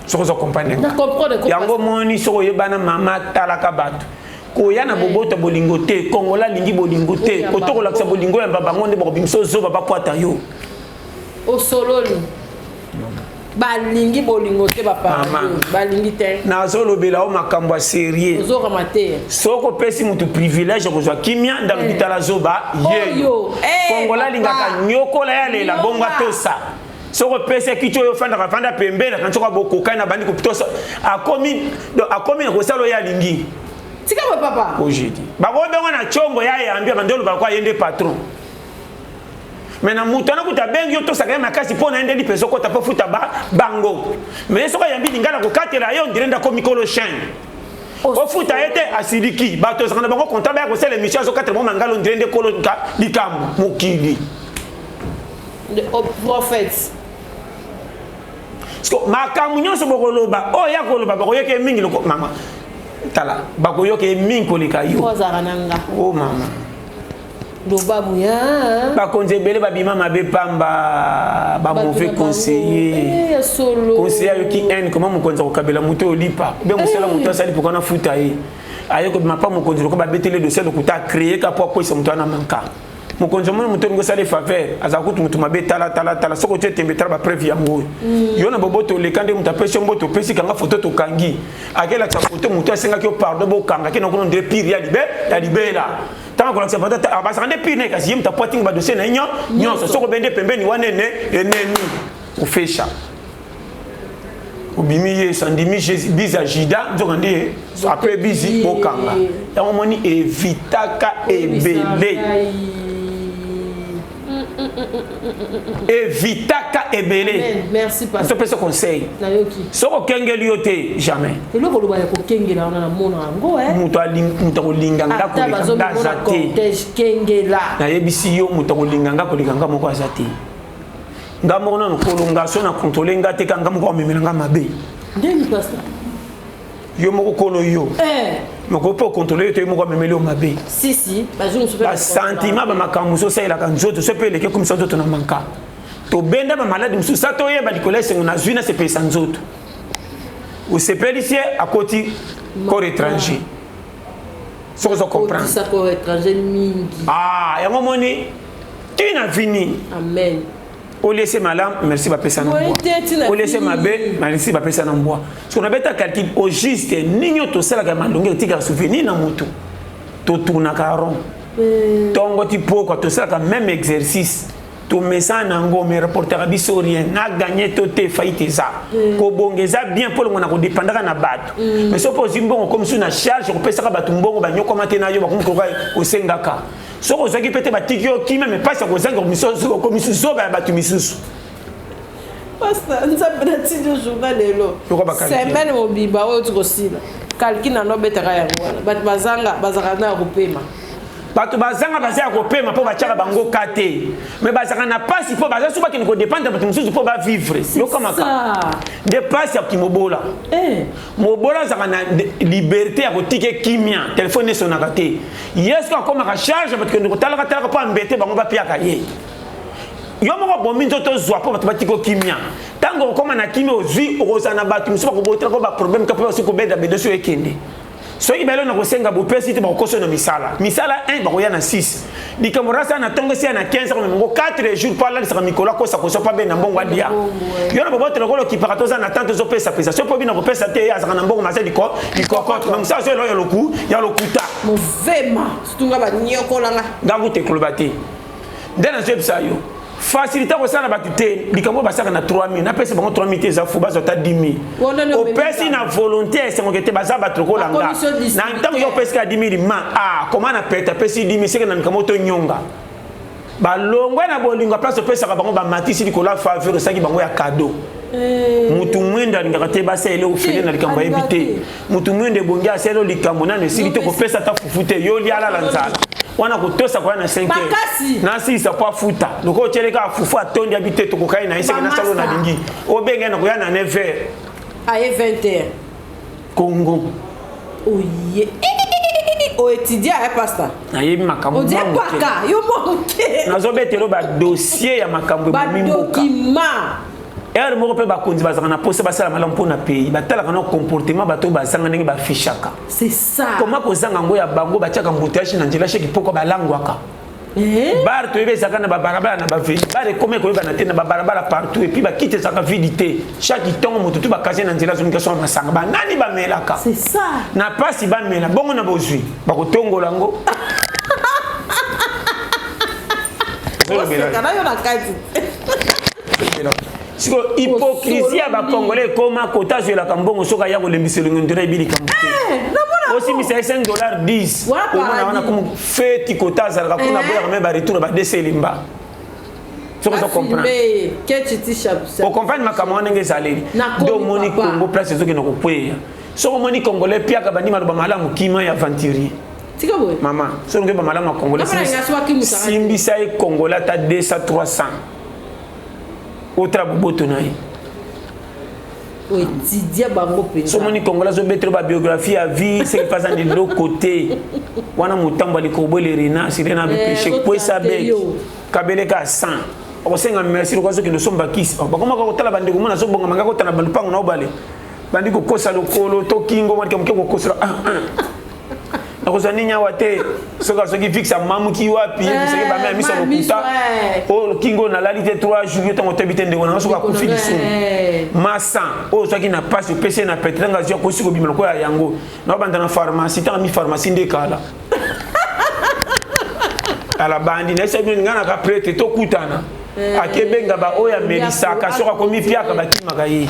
soki oza comprendre yango moni soki oyebana mama talaka bato koya na boboto bolingo te. Kongola alingi bolingo te koto kolakisa bolingo yamba bango nde bakobimisa ozoba bakwata yo osololi balingi bolingo te bapapa balingi te. Nazolobela o makambo ya sérieux ozokama te. Soki opesi motu privilège kozwa kimia ndalobi tala zoba yeyo Kongola alingaka nyokola ya lela bongo atosa. Soki opesi kiti oyo ofandaka fanda pembeni akanisi soki abokokai na bandi kotosa akomi akomi na kosala oyo alingi. Tika boye papa. Ojedi bakobenga na chombo ya yambi abandi oloba kwa ye nde patron mais na moto wana kuta abengi yo tosaka ye makasi mpo na ye nde lipe ezokota mpo futa bango mais soki ayambi lingala kokatela ye ondire nde akomi kolo chaîne ofuta ye te asiliki bato ezalaka na bango konta baya kosala émission azokatela bango mangala ondire nde kolo likambo mokili. Prophète makambo nyonso bokoloba oyo ya koloba bakoyoka ye mingi loko mama tala bakoyoka ye mingi koleka yo. O mama bakonzi ebele babima mabe pamba ba mauvais conseiller conseiller ayoki haine comment mokonzi akokabela moto oyo lipa be mosala moto asali pourquoi nafuta ye aye kobima pa mokonzi lokola babeteli dossier lokuta acréé ka po akweyisa moto wana manka mokonzi omoni moto olingi osala faveur azala kutu moto mabe tala tala tala soki otie tembe tala bapreuve yango oyo yo na boboto oleka nde moto apesi yo mboto opesi kanga foto tokangi akelakisa foto moto asengaki yo pardon bokanga ke nakuna ndire pire ya libe ya libela ntango akolakisa foto abasaka nde pire na ye kasi ye moto apwatingi badossier na ye nyonso soki obende pembeni wana ene enemi ofesha obimi yesu andimi bizi ya juda nzoka nde après bizi bokanga yango omoni evitaka ebele evitaka ebele. Topesa conseil soki okengeli yo te jamais eloko oloba ya kokengela wana namona yango moto akolinga nga koleka nga aza te. Nayebisi yo moto akolinga nga koleka nga moko aza te. Nga moko nano kolonga so na contrôle nga te ka nga moko amemela nga mabe. Ndeni pasteur yo moko kolo yo moko mpo contrôle yo te yo moko amemeli yo mabe. Si si basentiment bamakambo mosusu osalelaka nzoto so mpe eleki ekomisa nzoto na manka tobenda bamaladi mosusu sa toyeba likolo ya esengo nazwi nasepelisa nzoto osepelisi ye akoti corps étranger soki ozo comprendre corps étranger mingi ah yango moni tina vini. Amen. Oliese malamu, merci, bapesa na mbwa. Oliese mabe, merci, bapesa na mbwa. Soki nabeta calcul au juste, nini oyo tosalaka ya malongi etikaka souvenir na motu. Totournaka rond ntongo ti pokwa, tosalaka même exercice, tomesana na yango, mais reportaka biso rien na gagné to te. Faillite eza kobonga, eza bien mpo longo na kodépendaka na bato. Mais soki ozwi mbongo komi su na charge kopesaka bato mbongo, banyokoma te na yo, bakomi koka kosengaka. Soki ozwaki mpe te, batiki yo kimia, mais mpasi ya kozanga misusu, okomi zoba ya bato misusu. Pasteur, Nzambe natindi yo journal lelo. Yoka bacalcul. Semaine mobimba oyo tikosila, calcul na nobetaka yango wana. Bato bazanga bazalaka na ya kopema. Bato bazanga baza ya kopema mpo batiaka bango ka te, mais bazalaka na mpasi mpo baza so bakende kodépendre bato mosusu mpo bavivre. Yokamaka Ça. nde mpasi ya kimobola. Mobola azalaka na liberté ya kotika kimia, telefone esonaka te. Ye soki akomaka charge, bato kende kotalaka talaka mpo ambete bango, bapiaka ye. Yo moko bomi nzoto, ozwa mpo bato batika kimia. Ntango okóma na kimia, ozwi, okozala na bato mosusu bakobotelako baproblème ka mpo basi kobenda bende. So ekende, soki bayelo na kosenga, bopesi te, bakokosa na misala. Misala 1 bakoya na 6, likambo rasa na ntongo esi ya na 15, akomema ngo 4 jours mpo alalisaka mikolo, akosa kosa mpo abenda mbongo alia. Yo na bobotela lokola okipaka, toza na tante, ozopesapesa. Soki mpo bino kopesa te, ye azalaka na mbongo maza likokote, mais mosala so elo ya loku ya lokuta. Movema surtout nga banyokolanga. Nga kuta ekoloba te nde nazoyebisa yo facilité kosala na bato te. Likambo oyo basalaka na 3000, napesa bango 3000 te, eza fu, bazwa ata 10 Wana 000. nde Opesi na volonté ya esengo te, baza bato lokola nga. Bakomisi yo Na distributeur. ntango yo opesi kaka 10 000, ma ah koma na pete, apesi 10 000, seke na likambo tonyonga balongwe na bolingo. Place opesaka bango, bamatisi likolo ya faveur osalaki bango ya cadeau. Mutu mwendo alingaka te basalele ofele na likambo ayebi te. Mutu mwendo ebongi asalele likambo nano esili te, kopesa ata fufu te, yo lia, alala nzala wana, kotosa koya na 5 Makasi. nasilisa po afuta. Lokola otyele kaka fufu, atondi, abi te, tokokai na ye, seke nasala oyo nalingi. Obenge na koya na 9 heures. Aye 20 heures. Congo. Oye oétudia ya pasteur. Nayebi makambo. Odie mwa moke. paka yo mwa moke. Nazobetelo badossier ya makambo ebomi mboka. Badokima. Ere moko mpe bakonzi bazalaka na posa basala malamu mpo na pays, batalaka na comportement bato oyo bazanga, ndenge bafishaka. C'est ça. Koma kozanga yango ya bango, batiaka embouteillage na nzela sheki poko balangwaka. Eh? Bar toyebi ezalaka na babalabala na baveni, bar ekomi koyebana te na babalabala partout, et puis bakiti ezalaka vide te. Chaque ntongo moto tu bakasie na nzela, azomika so masanga, banani bamelaka. C'est ça. Na pasi bamela bongo, na bozwi bakotongola yango. Oseka na yo na kati. Sikoyo hypocrisie ya bacongolais ekoma kota azwelaka mbongo, soki aya kolembisa elongi ndira ebi likambo te. Osimbisa ye 5 dollar 10, Wana omona wana paradis. komo feti kota azalaka kuna, boyaka me baretour badese elemba. Soki ozo comprendre, ocomprendre makambo wana ndenge ezaleli. Nakomi, Nde omoni papa. Congo place ezokende kokweya. Soki omoni Congolais piaka bandi maloba malamu, kima ya aventurier. Tika boye. Mama, soki olingi malamu ya Congolais, Papa, nalinga soki akimusaka te. simbisa ye Congolais ata 200 300, otala boboto na ye. Oétudia bango mpenza. So omoni Congolais azobetela babiographie ya vie, seke mpe aza na eloko te. Wana motambo alikobo elerina sire na bepeshe kwesa bek kabeleka 100, okosenga merci. Lokola azokende osomba kisi, bakomaka kotala bandeko mona azobonga manga, kotala balupango na obale, bandi kokosa lokolo to kingo malika moke, kokosela ah, ah. Nakozwa nini awa te? Soki asoki fixe amamuki wapi, yebisaki bame ya miso ya lokuta oyo kingo nalali te 3 jours. Yo ntango otoyebi te ndeko nanga soki akufi lisumu masa oyo ozwaki na pasi, opesi ye na pete, ntango azwi akosi kobima lokola yango naobanda na pharmacie. Ntango mi pharmacie nde kala ala bandi nayesa bino ngai naka prêtre, tokutana akebenga baoyo amelisaka. Soki akomi piaka, bakimaka ye.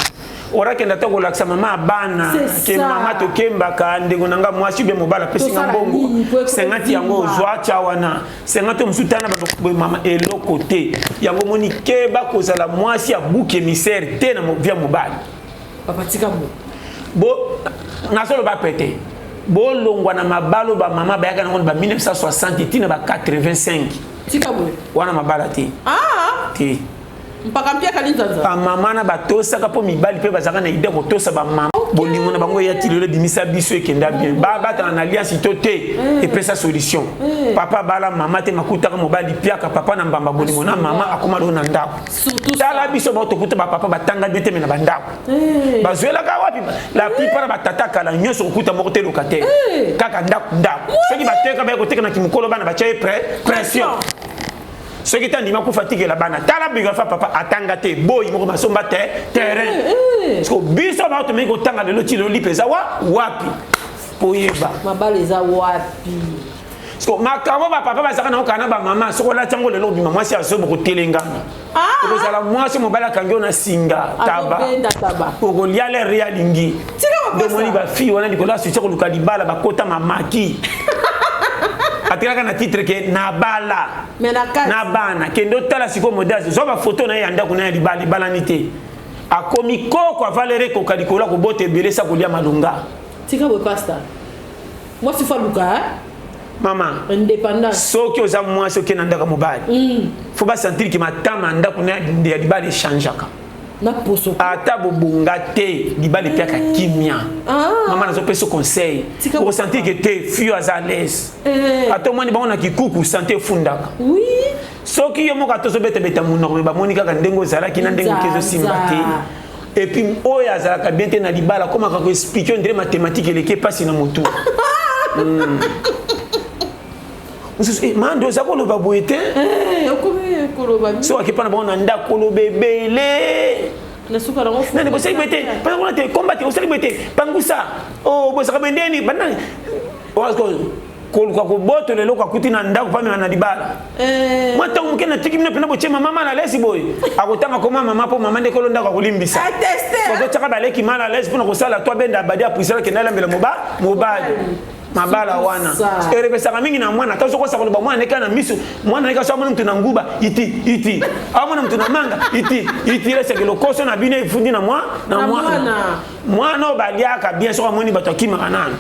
Orakenda ata kolakisa mama ya bana ke mama tokembaka ndeko na nga mwasi ube mobali apesi nga mbongo 50, yango ozwa tya wana 50 mosusu tana boye mama eloko te. Yango omoni, keba kozala mwasi ya bouc émissaire te na via mobali. Papa, tika bo. Bo nazoloba pete, bolongwa na mabalo bamama bayaka nango na ba 1960 ntina ba 85. Tika boye. Wana mabala te. Ah! Te. Mpaka mpiaka linzanza. Bamama na batosaka mpo mibali mpe bazalaka na idée kotosa bamama. Bolingo na bango eya ti lelo, ebimisa biso ekenda bien, babatana na alliance to te, epesa solution. Papa bala mama te, makutaka mobali piaka papa na mbamba, bolingo na mama akoma loo na ndako. Tala biso bao tokuta bapapa batanga bien te, me na bandako bazwelaka wapi? La plupart na batata kala nyonso kokuta moko te locataire, kaka ndako ndako. Soki bateka, baye koteka na kimokolo, bana batya ye pression. Soki te andima kufa atikela bana. Tala biographie ya papa atanga te boyi moko basomba te terrain. Eh, eh. Parce que biso ba tomeki kotanga lelo ti lelo lipa eza wa wapi koyeba. Mabala eza wapi? Parce que makambo ba papa bazalaka na okana ba mama soki olati yango lelo obima mwasi ya zobo kotelengana. Ah! Okozala mwasi mobali akangi yo na singa taba. Azobenda taba. Okolia lere ye alingi. Tika bapasa. Nde omoni ba fille wana likolo ya succès koluka libala bakota mamaki. Atikaka na titre ke nabala. Mais na kati. Na bana kende otala sikoyo modèle zwa ba photo na ye ya ndako na ye ya libala libalani te. Akomi koko avalere koka likolo ya kobota ebele sa kolia malonga. Tika boye pasta. Mwasi faut aluka hein? Mama, indépendance. Soki oza mwasi okende na ndako ya mobali. Faut ba sentir que matama ya ndako na ya libala echangeaka. Na poso. Ata bobonga te, libala epiaka kimia. Ah. Mama nazopesa conseil. Tika Oko sentir que te fille aza à l'aise. Eh. Ata omoni bango na kikuku santé efundaka. Oui. Soki yo moko ata ozobetabeta monoko me bamoni kaka ndenge ozalaki na ndenge oke ezosimba te. Et puis oyo azalaka bien te na libala akomaka ko expliquer on dirait mathématique eleki epasi na motu. Mosusu eh, mando oza koloba boye te. Eh, okomi koloba mingi. Soki akepa na bango na ndako koloba ebele. Na suka nango Nani bosali boye te, pesa kuna te, komba te, osali boye te, pangusa. Oh, bosaka boye ndeni, banani. Koluka kobotola eloko akuti na ndako pamela na libala. Eh. Mwa ntango moke natiki bino mpena botie mama mal à l'aise boye. Akotanga koma mama mpo mama nde kolo ndako akolimbisa. Ateste. Bazotiaka baleki mal à l'aise mpona kosala to abenda abadi apuisala kende alambela mobali. Mabala wana. Erepesaka mingi na mwana. Ata soki osaka koloba mwana neka na miso, mwana neka so amona moto na nguba, iti, iti. Amona moto na manga, iti, iti. Elesaki lokoso na bino efundi na mwa, na Na mwana. mwana. Mwana oyo baliaka bien soki amoni bato akimaka nanu.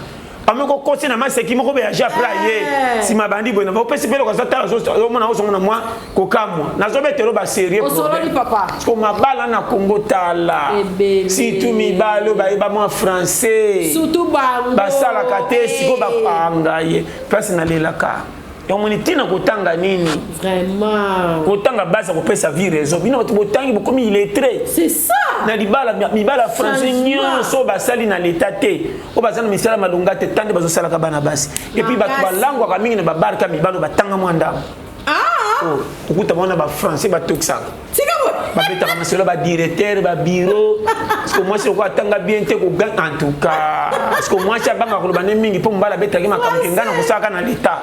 Amoko kokosi na maseki moko be aja pla ye. Eh. Sima bandi boye na opesi pe lokola tala zo mona ozo mona mwa kokamwa. Nazo betelo ba sérieux Osololi problème. papa. Parce que mabala na Congo tala. Ebele. Surtout mibali oyo bayeba mwa français. Surtout bango. Basalaka te sikoyo Eh. bapanga ye. Place nalelaka. Yango moni ntina kotanga nini? Vraiment. Kotanga base ya kopesa vie raison. Bino bato botangi bokomi illettré. C'est ça. Na libala, mibala français Changement. nyonso basali na l'état te. Oyo baza na misala malonga te, tande bazosalaka bana basi. Et puis bato Makasi. balangwaka mingi na babarka mibalo batanga mwa ndambo. Ah. Oh, okuta bango na ba français batokisaka. Tika boye. Babetaka masolo ba directeur, ba bureau. Parce que mwasi lokola atanga bien te ko gang en tout cas. Parce que mwasi abanga koloba ne mingi mpo mobali abetaki makambo ke ngai nakosalaka na l'état.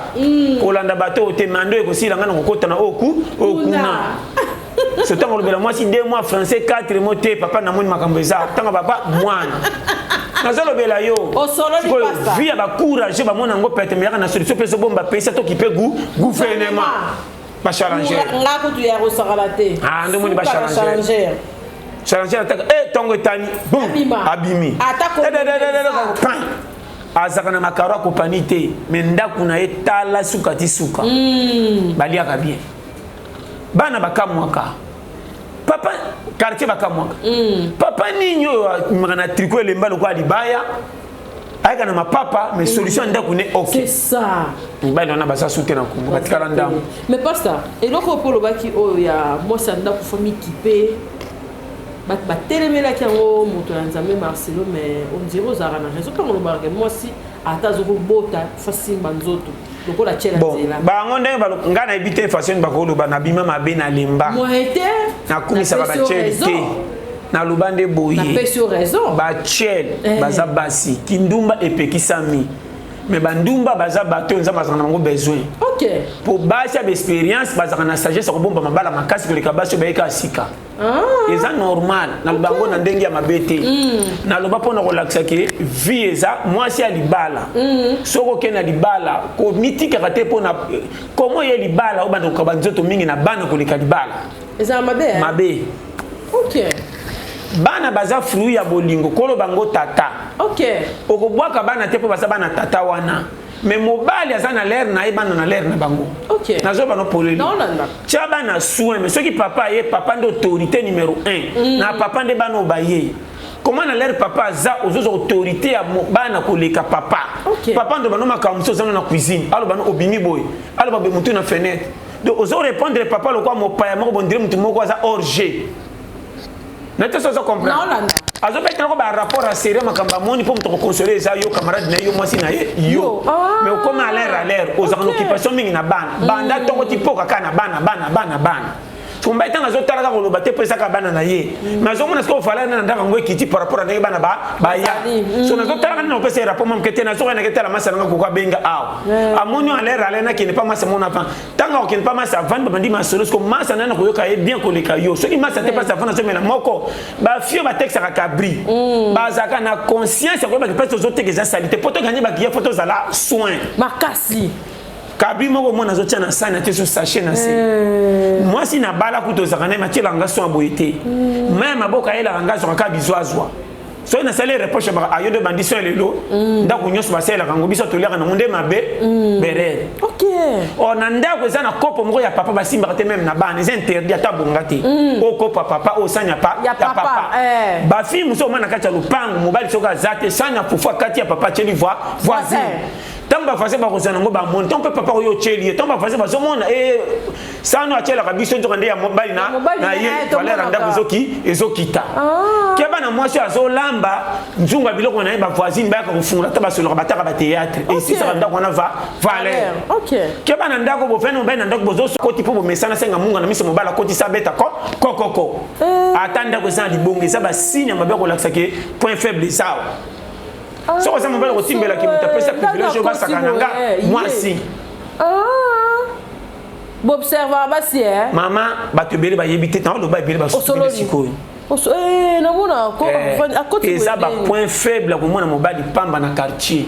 Kolanda bato oyo te mando ekosila ngai nakokota na oyo ku, oyo kuna. So ntango olobela mwasi 2 mois français 4 mois te papa namoni makambo eza ntango papa mwana. Nazolobela yo. Osololi Sikoyo, pasta. vie ya ba courageux bamona yango pete meyaka na solution mpe ezobomba pesa tokipe gouvernement. Ba challenger. Nga kutu ya kosakana te. Ah, nde omoni ba Suka na challenger. challenger. Challenger ataka, eh, tongo etani, boum, Abima. abimi. Ata ko- Eh, eh, eh, eh, eh, eh, pan. Azaka na makaro akopani te, mais ndako na ye tala suka ti suka. Baliaka bien. Bana bakamwaka. Papa, quartier bakamwaka. Papa nini oyo amemaka na tricot elemba lokola libaya, ayaka na mapapa, mais solution ya ndako ne ok. C'est ça. Mibali wana baza sute na Congo, batikala ndambo. Mais pasteur, eloko oyo olobaki oyo ya mwasi ya ndako fo mikipe, bato batelemelaki yango moto ya Nzambe Marcelo, mais on dirait ozalaka na raison ntango olobaka ke mwasi ata azokobota fo asimba nzoto lokola tiela Bon, nzela. bango ndenge ngai nayebi te façon bakoloba na bima mabe na lemba. Moyen te. Nakumisaka Napesi yo ba tiel raison. te. Naloba nde boye. Napesi yo raison. Ba tiel, Eh. baza basi. Kindumba epekisami. Mais bandumba baza bato oyo Nzambe azalaka na bango besoin. Ok. Po basi ya expérience bazalaka na sagesse ya kobomba mabala makasi koleka basi oyo bayeka sika. Ah. Eza normal. Naloba yango na ndenge ya mabe te. Naloba mpona kolakisa ke vie eza mwasi ya libala. Soki okende na libala, komitikaka te mpona komo ye libala obanda kokaba nzoto mingi na bana koleka libala. Eza mabe, hein? Mabe. Ok. Bana baza fruit ya bolingo, kolo bango tata. Ok. Okobwaka bana te mpo baza bana tata wana. Mais mobali aza na l'air na ye, bana na l'air na bango. Ok. Nazoba no poleli. Non, non, non. Tia bana soin, mais soki papa ye, papa nde autorité numéro 1. Na papa nde bana obaye. Comment na l'air papa aza ozoza autorité ya bana koleka papa. Ok. Papa ndo bano makambo mosusu oza na cuisine. Alo bano obimi boye. Alo babe mutu na fenêtre. Donc ozo répondre papa lokwa mopaya moko bondire mutu moko aza hors jeu. Na te sozo comprendre. Non, non, non. Azobetela ko ba rapport ya sérieux, makambo amoni mpo moto akokonsole eza yo, camarade na ye, yo mwasi na ye, yo. Ah. Mais okoma à l'air à l'air, ozalaka na occupation mingi na bana, banda ntongo ti poka kaka na bana, bana, bana, bana. Mobali ntango azotala kaka koloba te mpo ezaka bana na ye, mais azomona sikoyo valeur na ndako yango ekiti par rapport a ndenge bana baya. Bazali. So nazotala kaka nini, opesa ye rapport moke te, nazokoya nake tala masa nanga koko abenga awa, amoni à l'air à l'air, nakende pa masa mona avant. Ntango akokende pa masa, avandi, babandi masolo. Siko masa nani akoyoka ye bien koleka yo? Soki masa te, mpasi avandi, azomela moko. Bafio batekisaka cabri, bazalaka na conscience ya koyebaki mpasi tozoteka eza sali te, po toganye bakiya, fo tozala soin makasi. Cabri moko omona azotia na sani, atie so sachet na se. Mwasi na bala kuta ozalaka na ye, matielaka nga soin boye te. Mai maboko ayelaka nga, azwaka kaka bizwazwa. Soki nasali reproche, baka ayo nde bandi soin lelo. Ndako nyonso basalelaka yango, biso toliaka nango nde mabe berere. Or na ndako eza na kopo moko ya papa basimbaka te, même na bana eza interdit, ata bonga te. Oyo kopo ya papa, oyo sani ya pa Ya papa, eh. Bafille mosusu omona na kati ya lopango, mobali soki aza te, sani ya fufu akati ya papa, atieli voisine. Ntango bavoisin bakozwa nango, bamoni ntango mpe papa oyo otyeli ye, ntango bavoisin bazomona sano atielaka biso, nzoka nde ya mobali na Ya mobali na na ye, ye, valeur ya tomonaka. ndako ezokita. Keba na mwasi oyo azolamba nzungu ya biloko na ye, bavoisine bayaka kofungola, ata basolaka, bataka batéâtre, esisaka ndako wana va valeur. Keba na ndako bofani, mobali na ndako bozokoti mpo bomesana, senga munga na miso, mobali akotisa, abeta ko kokoko. Ata ndako eza na libongo, eza basigne ya mabe kolakisa ke point faible eza awa. Soki oza mobali, kotimbelaki moto apesa privilège oyo basaka na nga mwasi. Boobservaka basi e? Mama, bato ebele bayebi te, na oloba ebele basukile. Osololi. Sikoyo Namona akoti. Eza bapoint faible ya komona mobali pamba na quartier.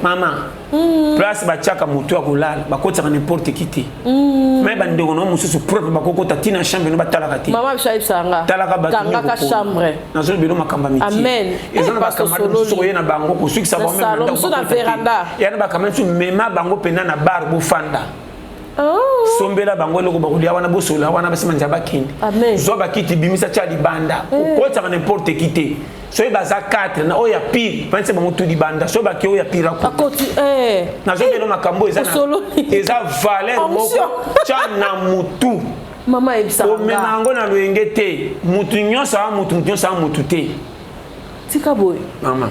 Mama, place batiaka motu ya kolala, bakotisaka n'importe qui te. Mais bandeko na yo mosusu propre bakokota ntina chambre no, batalaka te. Mama biso ayebisaka nga Talaka bato. Kangaka chambre. Nazolobela makambo ya métier. Amen. Eza Eh, na Pastor bacamarade mosusu Sololi. oye na bango kosukisa Na bango même salon, na ndako mosusu na bakota te. veranda. Eya na bacamarade mosusu, mema bango mpena na bar, bofanda, sombela bango eloko bakolia wana, bosola wana, basima nzela bakende. Amen. Zwa bakiti, bimisa, tia libanda. Okotisaka n'importe qui te. Soki baza 4 na oyo ya pire, panse bango tu libanda. Soki bake, oyo ya pire akota. Akoti. Nazobela makambo eza Osololi. eza valeur moko. Onction. Tya na mutu. Mama ayebisaka Komema nga yango na loyenge te. Mutu nyonso aa mutu, mutu nyonso aa mutu te. Tika boye. Mama.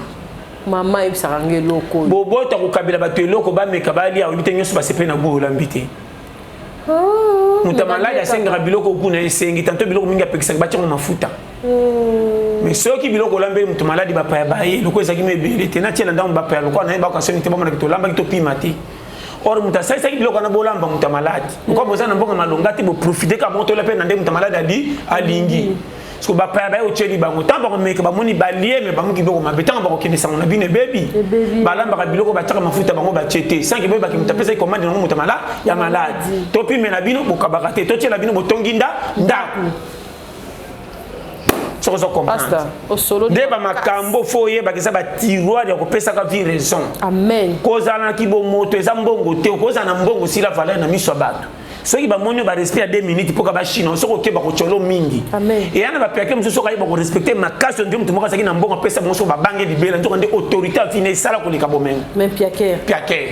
Mama ayebisaka nga eloko oyo. Bobota kokabela bato eloko bameka balia, oyebi te nyonso basepeli na goût olambi te. Moto ya maladi asengaka biloko kuna esengi tanto biloko mingi apekisaka batiango mafuta. Mais soki biloko olambeli moto maladi, bapaya baye, eloko ezalaki mo ebele te, natiela ndango bapaya lokola naye bakoka soni te, bamonaki tolambaki topima te. Or moto asalisaki biloko wana bolamba, moto ya maladi lokola boza na mbongo malonga te, boprofite kaka bongo, tola mpe na nde moto ya maladi ali alingi. Parce que bapaya baye, otyeli bango, ntango bakomeka, bamoni balie me bamoki biloko mabe. Ntango bakokende, sango na bino ebebi. Ebebi. Balambaka biloko batiaka mafuta, bango batie te, sanki boyebaki moto apesaki commande nango moto mala ya maladi. Topimela bino, bokabaka te, totiela bino, botongi nda ndako. Soki ozo comprendre. Pastor osololi. Nde bamakambo fo oyebaka eza batiroir ya kopesaka vie raison. Amen. Kozala na kibomoto eza mbongo te. Okozala na mbongo, osila valeur na miso ya bato. Soki bamoni yo, barespect ya 2 minutes mpoka bachine. Soki okeba kotyolo mingi, Amen. eya na bapiake mosusu, soki ayeba korespecte makasi, nde moto moko azalaki na mbongo apesa bango, soki babange libela, nzoka nde autorité afine esala koleka bomengo. Mais piaker. Piaker.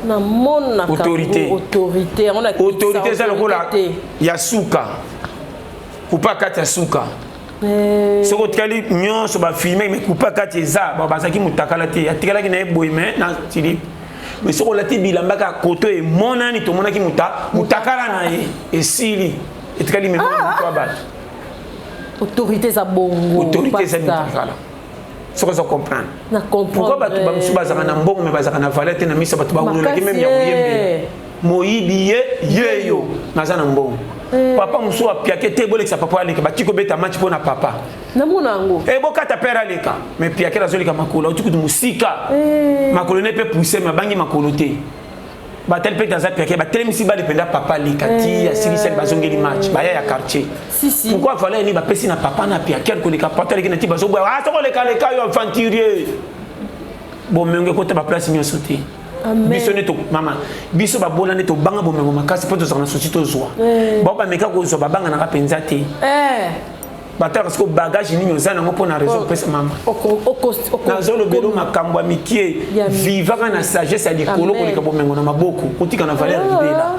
Namonaka. Autorité. Autorité yango na Autorité eza lokola te. Ya suka kupa kati ya suka. Soki otikali nyonso bafilme, me kupa kati eza bazalaki motakala te, atikalaki na ye boye me na tili. Mais soki olati bilamba kaka koto emonani, tomonaki mutakala na ye, esili, etikali memo na moto ya bato. Autorité eza bongo. Autorité eza Pastor. mitakala, soki oza comprendre. Na comprendre. Pourquoi bato bamosusu bazalaka na mbongo me bazalaka na valeur te na miso ya bato? Bawulolaki Makasi, même ya koyembela. Moyibi ye ye yo naza na mbongo. Papa mosusu apiake te, bolekisa papa aleka, batiki kobeta match mpo na papa. Namona yango. E bokata pere aleka, mais piake azoleka makolo, auti kutu mosika, makolo ne mpe pousse, me abangi makolo te. Batali mpe aza piake, batelemisi bale mpenza, papa aleka ti asilisi, ali bazongeli match, baya ya quartier. Si, si. Pourquoi valeur nini bapesi na papa na piaker koleka papa aleki na ti bazoboya? Ah, soko olekaleka yo aventurier. Bomengo ekota baplace nyonso te. Amen. Biso nde mama biso babola nde tobanga bomengo makasi mpo tozalaka na souci tozwa. Bao bameka kozwa, babanganaka mpenza te. Batalaka siko bagage nini oza nango mpo na raison opesa mama. Nazolobela makambo ya mikie. Ya mikie. Vivaka na sagesse ya likolo Amen. koleka bomengo na maboko, kotika na valeur libela.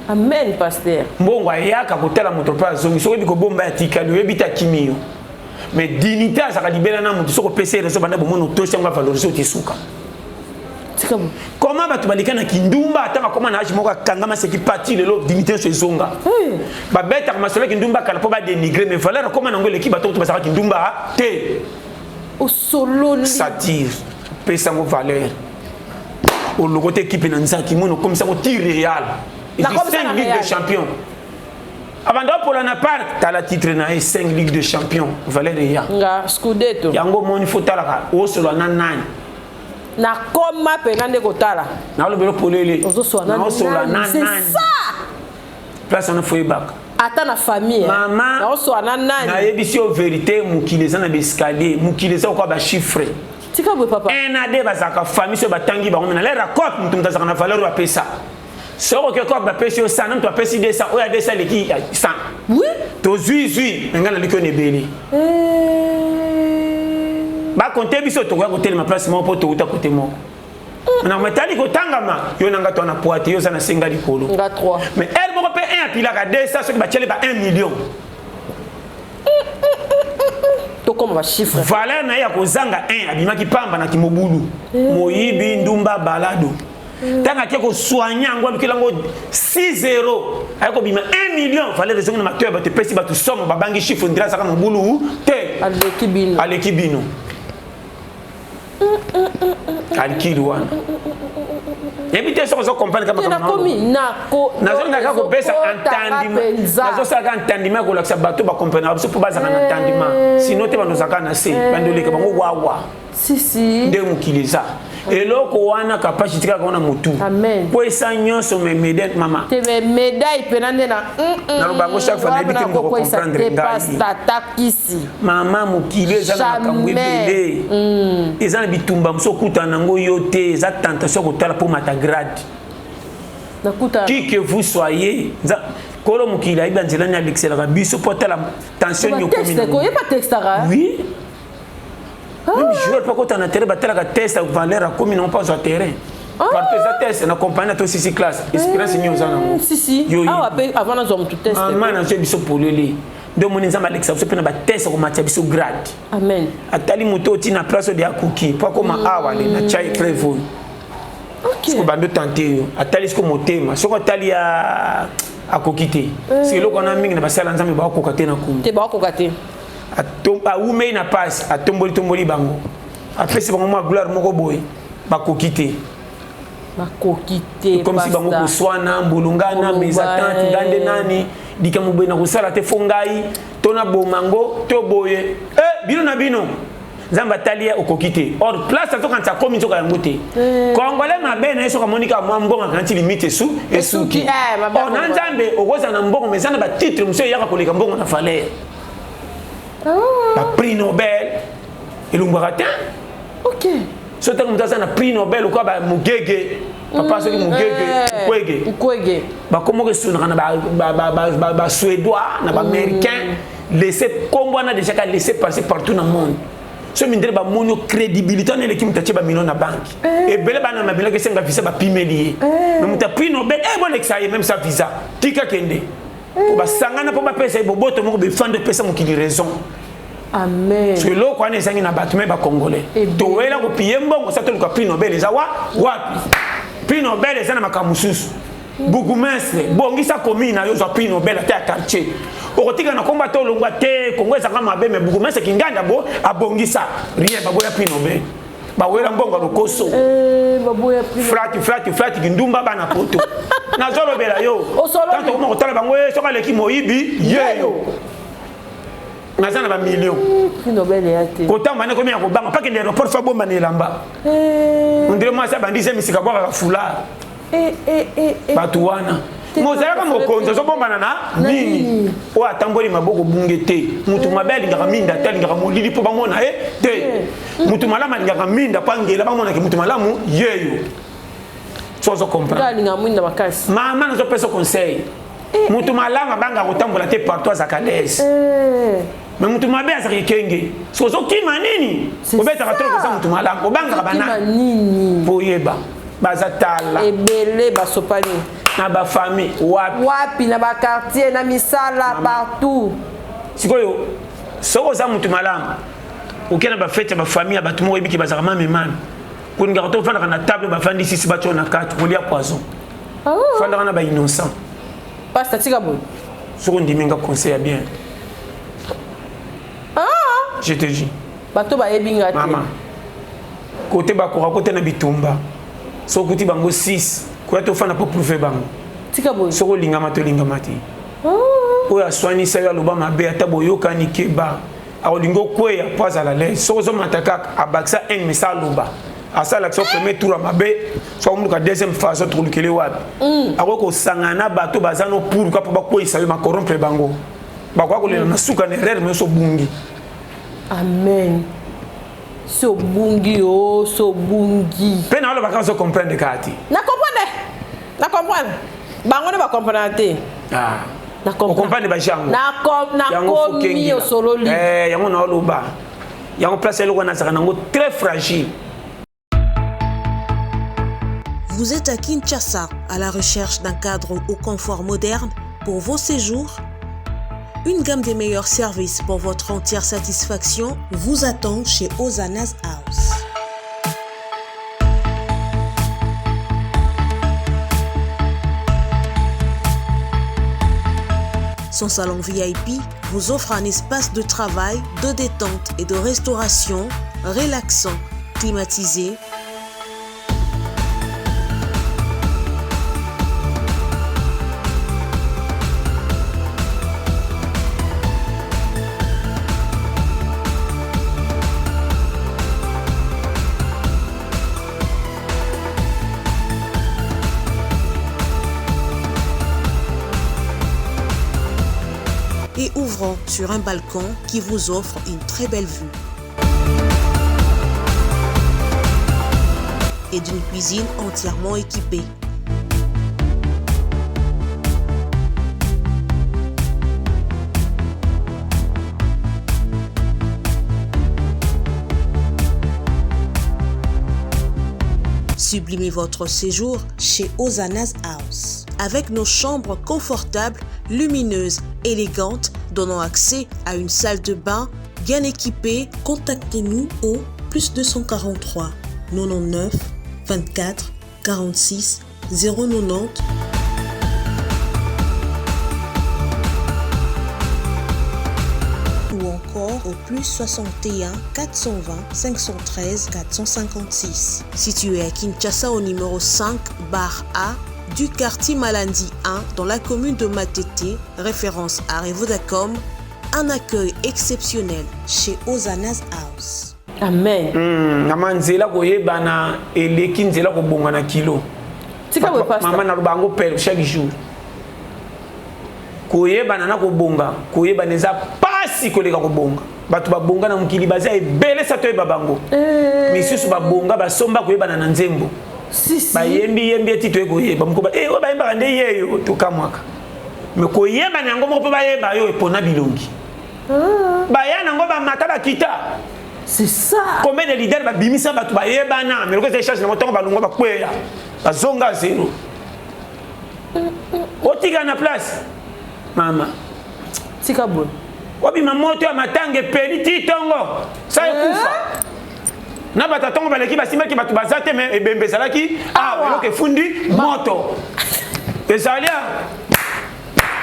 Amen pasteur. Mbongo ayaka kotala moto mpe azongi, soki oyebi kobomba ya tikali, oyebi te akimi yo. Mais dignité azalaka libela na moto, soki opesi ye raison banda bomoni otosi yango avaloriser oti suka. Comment bato baleka na kindumba ata bakoma na age moko akangama seki pati lelo dignité nyonso ezonga. Babetaka masolo ya kindumba kala mpo badénigre, mais valeur akoma nango eleki bato kutu bazalaka kindumba te. Osololi. Satire pesa yango valeur, olokota ekipe na nzaki moni okomisa yango ti Real, 5 Ligue de champion abanda opola na parc, tala titre na ye 5 Ligue de champion, valeur eya nga scudetto. Yango omoni fo talaka osolola na nani. Nakoma mpena nde kotala. Nalobela polele. Ozoswana na nani place wana, fo yebaka. Ata na famille. Mama. Naoswana nani. Nayebisi yo vérité, mokili eza na baescalier, mokili eza kokoa bachiffre. Tika boye papa. 1 na 2 bazalaka famille, soki batangi bango na lera cope, moto moto azalaka na valeur oyo apesa. Soki oke cope, bapesi yo 100 na moto apesi 200, oyo ya 200 eleki 100. Oui. Tozwi zwi me ngai naliki oyo na ebele bakonte biso, tokoya kotelema place moko mpo touta kote moko na matali kotangama yo na nga to na poids te, yo oza na senga likolo. Nga 3. Mais heure moko mpe 1 apilaka 200 soki batiele ba 1 million. Tokoma bachiffre. Valeur na ye ya kozanga 1 abimaki pamba na kimobulu, moyibi, ndumba, balado. Ntango ake kosoigne yango, alukeli yango 6 0, aye kobima 1 million, valeur ezongi na matoi ya bato, epesi bato somo, babangi chiffre ndira azaka mobulu te. Aleki bino. Aleki bino. Calcul wana yebi te soki ozo comprendre. Nazolingaka kopesa entendiment, nazosalaka entendiment ya kolakisa bato bacomprenaka biso mpo bazalaka na entendiment, sinon te bandozalaka na se bandoleka bango wawa. Nde mokili eza eloko wana kapasi tikaka wana motu po esa nyonso me médaille mama. Te, me médaille mpena nde na Naloba yango chaque fois, nayebi te moto comprendre ngai. Tata kisi. Mama, mokili eza na makambo ebele, eza na bitumba mosu okutana nango yo te, eza tentation kotala mpo mata grade. Qui que vous soyez, kolo mokili ayebi banzela nini alekiselaka biso mpo atala tension nini okomi. Koyeba textaka. Oui, même joueur mpo akota na terrain, batalaka test valeur akomi nango mpo azwa terrain. Partout eza test. Na compagnie na tosisi classe, expérience nini oza nango. Awa mpe avant nazwa motu test. Mama, nazwa biso polele nde omoni Nzambe alekisa biso mpe na batest akomatia biso grade. Amen. Atali moto oti na place oyo de akoki mpo akoma awa le na tia épreuve oyo siko bandi otante yo, atali siko motema, soki atali ya akoki te, soki eloko wana mingi na basala Nzambe bakokoka te na kumba. Te, bakokoka te. Awumei na pasi, atomboli tomboli bango, apesi bango mwa gloire moko boye, bakoki te. Bakoki te. Comme si bango koswana mbulungana, mésentente, nga nde nani, likambo boye na kosala te, fo ngai to naboma ngo to boye bino na bino. Nzambe atali ye, okoki te. Or place azokanisa akomi nzoka yango te. Congolais mabe na ye, soki amoni kaka mwa mbongo akanisi limite esu esuki. Or na Nzambe okozala na mbongo, mais eza na batitre mosusu eyaka koleka mbongo na valeur. Baprix Nobel elongwaka te. So ntango moto aza na prix Nobel okwa bamugege papa, soki mugege Mukwege. Mukwege. Bakomoko esonaka na basuédois, na baaméricain, laisse kombo wana déjà ka laisse passer partout na monde. So mindele bamoni yo crédibilité wana eleki moto atie bamillion na banque ebele, bana mabiloko esenga visa, bapimeli ye, mais moto ya prix Nobel e bolekisa ye même sa visa, tika kende po basangana mpo bapesa ye boboto moko befanda, epesa mokili raison. Amen. So eloko wana ezangi na bato me bacongolais, towela kopie mbongo sa toluka prix Nobel eza wa wapi? Prix Nobel eza na makambo mosusu. Bourgmestre, bongisa commune na yo, ozwa prix Nobel ata ya quartier, okotika na komba te, olongwa te. Kongo ezanga mabe, mais bourgmestre kinganda bo abongisa rien, baboya prix Nobel, bawela mbongo ya lokoso. Flati flati flati, kindumba, bana poto. Nazolobela yo, tanto tokoma kotala bango, soki aleki moyibi yeyo naza na bamillion kotamba nde komi ya kobanga pakende aéroport, fa bomba na elamba ondire mwasi abandisi misika, bwakaka foulard. Bato wana mozalaka mokonzi azobombana na nini oyo atamboli maboko bunge te. Mutu mabe alingaka minda te, alingaka molili mpo bamona ye te. Mutu malamu alingaka minda mpo angela bamonake mutu malamu yeyo. So ozo comprendre? Mama, nazopesa conseil, mutu malamu abangaka kotambola te partout, azalaka l'aise, mais mutu mabe azalaka ekenge. So ozokima nini? Obetaka tolo koza mutu malamu, obangaka banani? Po oyeba baza tala. Ebele basopani. Na ba famille wapi? Wapi na ba quartier na misala partout. Sikoyo soki oza mutu malamu oke na ba fete ya ba famille ya bato moko oyebi ke bazalaka mame mame kolingaka to ofandaka na table bafandi sisi batyo na kati kolia poison. Ah. Fandaka na ba innocent. Pasta tika boye. Soki ondimi nga conseil ya bien. Ah. Je te dis. Bato bayebi nga te. Mama. Kote bakoka kote na bitumba. Soki okuti bango 6 koya tofanda mpo prouve bango. Tika boye. Soki olingama to olingama te. Ah. Oyo aswanisa yo aloba mabe ata boyokani keba. Akolingi okweya mpo azala lese. Soki ozomata kaka abakisa haine mais sa aloba. Asalakisa premier tour ya mabe soki akomuluka deuxième phase tokolukele wapi. Akoki kosangana na bato baza no pour ka mpo bakweyisa yo makorrompre bango. Bakoka kolela na suka na erreur mais obungi. Amen. So bungi oh, so bungi. Pe na olobaka ozo comprendre kaka te. Na comprendre. Na comprendre. Bango nde ba comprendre te. Ah. Na comprendre ba jango. Na com na komi osololi. Eh yango na oloba. Yango place eloko na zaka nango très fragile. Vous êtes à Kinshasa à la recherche d'un cadre au confort moderne pour vos séjours? Une gamme des meilleurs services pour votre entière satisfaction vous attend chez Ozana's House. Son salon VIP vous offre un espace de travail, de détente et de restauration relaxant, climatisé, et ouvrant sur un balcon qui vous offre une très belle vue. Et d'une cuisine entièrement équipée. Sublimez votre séjour chez Ozana's House. Avec nos chambres confortables, lumineuses, élégantes, donnant accès à une salle de bain bien équipée, contactez-nous au plus 243 99 24 46 090 ou encore au plus 61 420 513 456. Situé à Kinshasa au numéro 5 bar A du quartier Malandi 1 dans la commune de Matete, référence à Revodacom, un accueil exceptionnel chez Ozana's House. Amen. Mama nzela koyebana eleki nzela kobonga na kilo. Tika boye, pastor. Mama naloba yango pere chaque jour. Koyebana na kobonga, koyebana eza pasi koleka kobonga. Bato babonga na mokili baza ebele sa toyeba bango. Misusu babonga basomba koyebana na nzembo. Si, si. Bayembi yembi eti toye koyeba. Moko ba, oyo bayembaka nde yeyo tokamwaka. Mais koyebana yango moko mpo bayeba yo epona bilongi. Baya nango bamata bakita. C'est ça. Combien de leaders babimisa bato bayebana, mais lokola eza échange nango ntango balongwa bakweya. Bazonga zéro. Otika na place. Mama. Tika boye. Obima moto ya matanga epeli ti tongo. Sa ekufa. Na bato tongo baleki basimbaki bato baza te, mais ebembe ezalaki awa, eloko efundi moto. Ezali awa.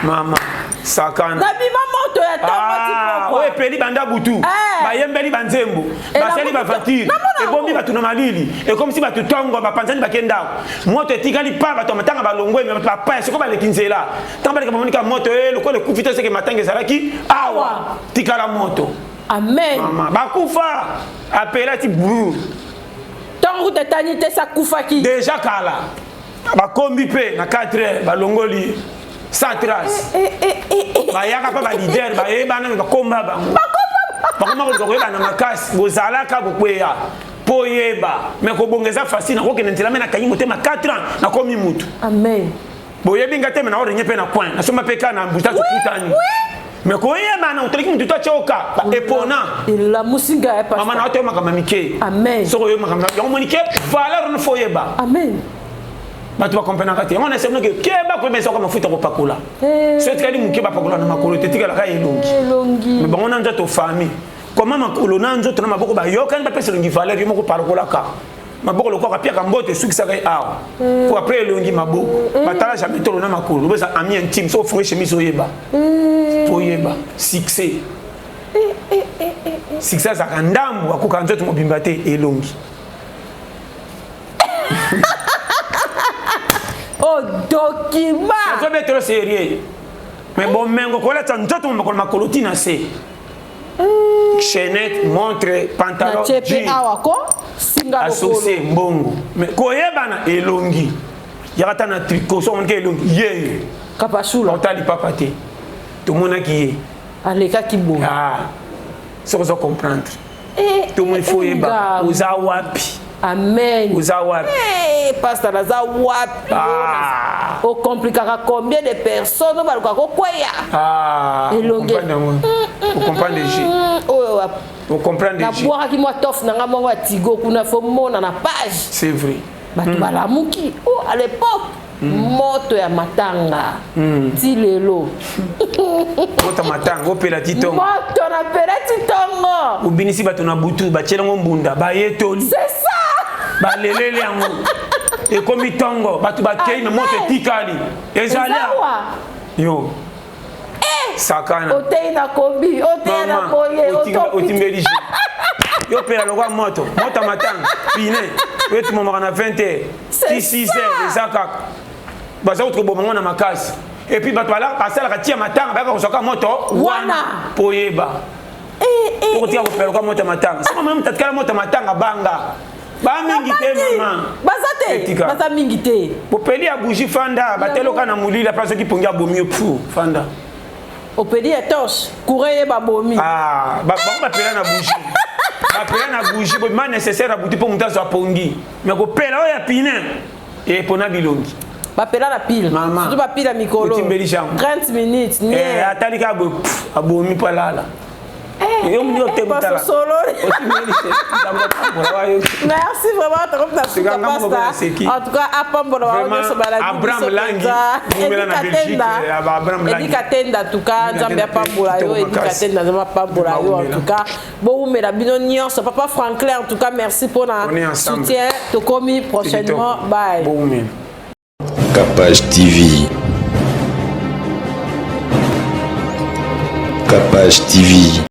Mama, sakana. Nabima moto ya tongo ti Ah, pokwa. oyo epeli banda butu. Bayembeli banzembo. Eh, Basali namona ba voiture. namona Ebombi yango. bato na malili. Ekomisi bato tongo, bapanzani bake ndako. Moto etikali pa bato ya matanga balongwe, mais bato bapaya, sikoyo baleki nzela. Ntango baleka bamoni kaka moto, lokola ekufi te, seke matanga ezalaki awa. Awa. Tikala moto. Amen. Mama, bakufa. Apela ti brou. Ntango kuta etani te, sa kufaki. Déjà kala. Bakombi pe na 4 heures, balongoli sans trace. Bayaka pa ba leader, bayebana, mais bakomba bango. Bakoma koluka koyebana makasi, bozalaka kokweya. Po yeba, mais kobonga eza facile, nakokende nzela, mais nakangi motema 4 ans, nakomi mutu. Amen. Boyebi nga te, mais naorenye pe na coin. Nasomba pe ka na mbuta tokutani. Mais koyebana, oteleki mutu to atyoka, ba epona. Elamusi ngai, pasteur. Mama, na otoyo makambo ya mike. Amen. Soki oyo makambo ya-, yango moni ke valeur no fo oyeba. Amen. Bato bakomprenaka te yango na semnoke keba koyeba esaka mafuta kopakola. Eh. So etikali moke bapakola na makolo te, etikalaka elongi. Elongi. Mais bango na nzoto famille. Comment makolo na nzoto na maboko bayokani bapesa elongi valeur yo moko palokolaka. Maboko lokola kapiaka mbote esukisaka ye awa. Eh. Po après elongi maboko. Eh. Batala jamais tolo na makolo. Boza ami intime so ofungi chemise oyeba. Po oyeba succès. Succès azalaka ndambu akoka nzoto mobimba te elongi. Oh, document. Nazobetelo sérieux. Mais bomengo kolata nzoto makolo makolo ti na se. Chaînette, montre, pantalon, jean. Awa ko singa associé mbongo. Mais koyebana elongi. Yaka ta na tricot so monke elongi ye. Kapasula. Otali papa te. Tomonaki ye. Alekaki boye. Ah. Soki ozo comprendre. Eh, Tomoni faut eh, oyeba ngambo. oza wapi. Amen. Oza wapi? Eh, pasteur naza wapi? Ah. Okomplikaka combien de personnes oyo balukaka kokweya? Ah, Elongi. ocomprendre yango. Ocomprendre jeu. Oyo Ocomprendre jeu. nabwakaki mwa tof na nga moko ya tigo kuna fo mona na page. C'est vrai. Bato balamuki. Oh, à l'époque moto ya matanga ti lelo. Moto ya matanga opela ti tongo. Moto na pela ti tongo. Obinisi bato na butu batiela ngo mbunda bayetoli. C'est ça. Baleleli yango. Ekomi tongo bato bakei me moto etikali. Ezali awa. Yo. Sakana. Otei na kombi, otei na boye, otimbeli je. Yo pela lokwa moto, moto ya matanga, pine. Oyo tumamaka na 20 heures. Ti 6 heures eza kaka. Baza koboma ngo na makasi. Et puis bato basalaka tia matanga bayaka kozwaka moto wana po oyeba. Okotika kopela lokwa moto ya matanga. Soki omoni moto atikala moto ya matanga banga. Ba mingi te mama. Baza te. Baza mingi te. Popeli ya bougie fanda, bateloka na molili apa soki pongi abomi yo pfu fanda. Opeli ya torche, courant ye babomi. Ah, ba bango bapela na bougie. Bapela na bougie, bo ma nécessaire ya butu po moto azwa pongi. Mais kopela oyo ya pine e pona bilongi. Bapela na pile. Mama. Surtout ba pile ya mikolo. Otimbeli jambo. 30 minutes. Eh, atali ka boye abomi po alala. Yo moni ote mutala. Merci vraiment tokomi na suka pasta. En tout cas apambola bango nyonso balandi Abraham Langi, Edi Katenda. Edi Katenda en tout cas Nzambe apambola yo Edi Katenda Nzambe apambola yo en tout cas. Bowumela bino nyonso papa Franklin en tout cas merci pona soutien tokomi prochainement bye. Bowumela. Capage TV. Capage TV.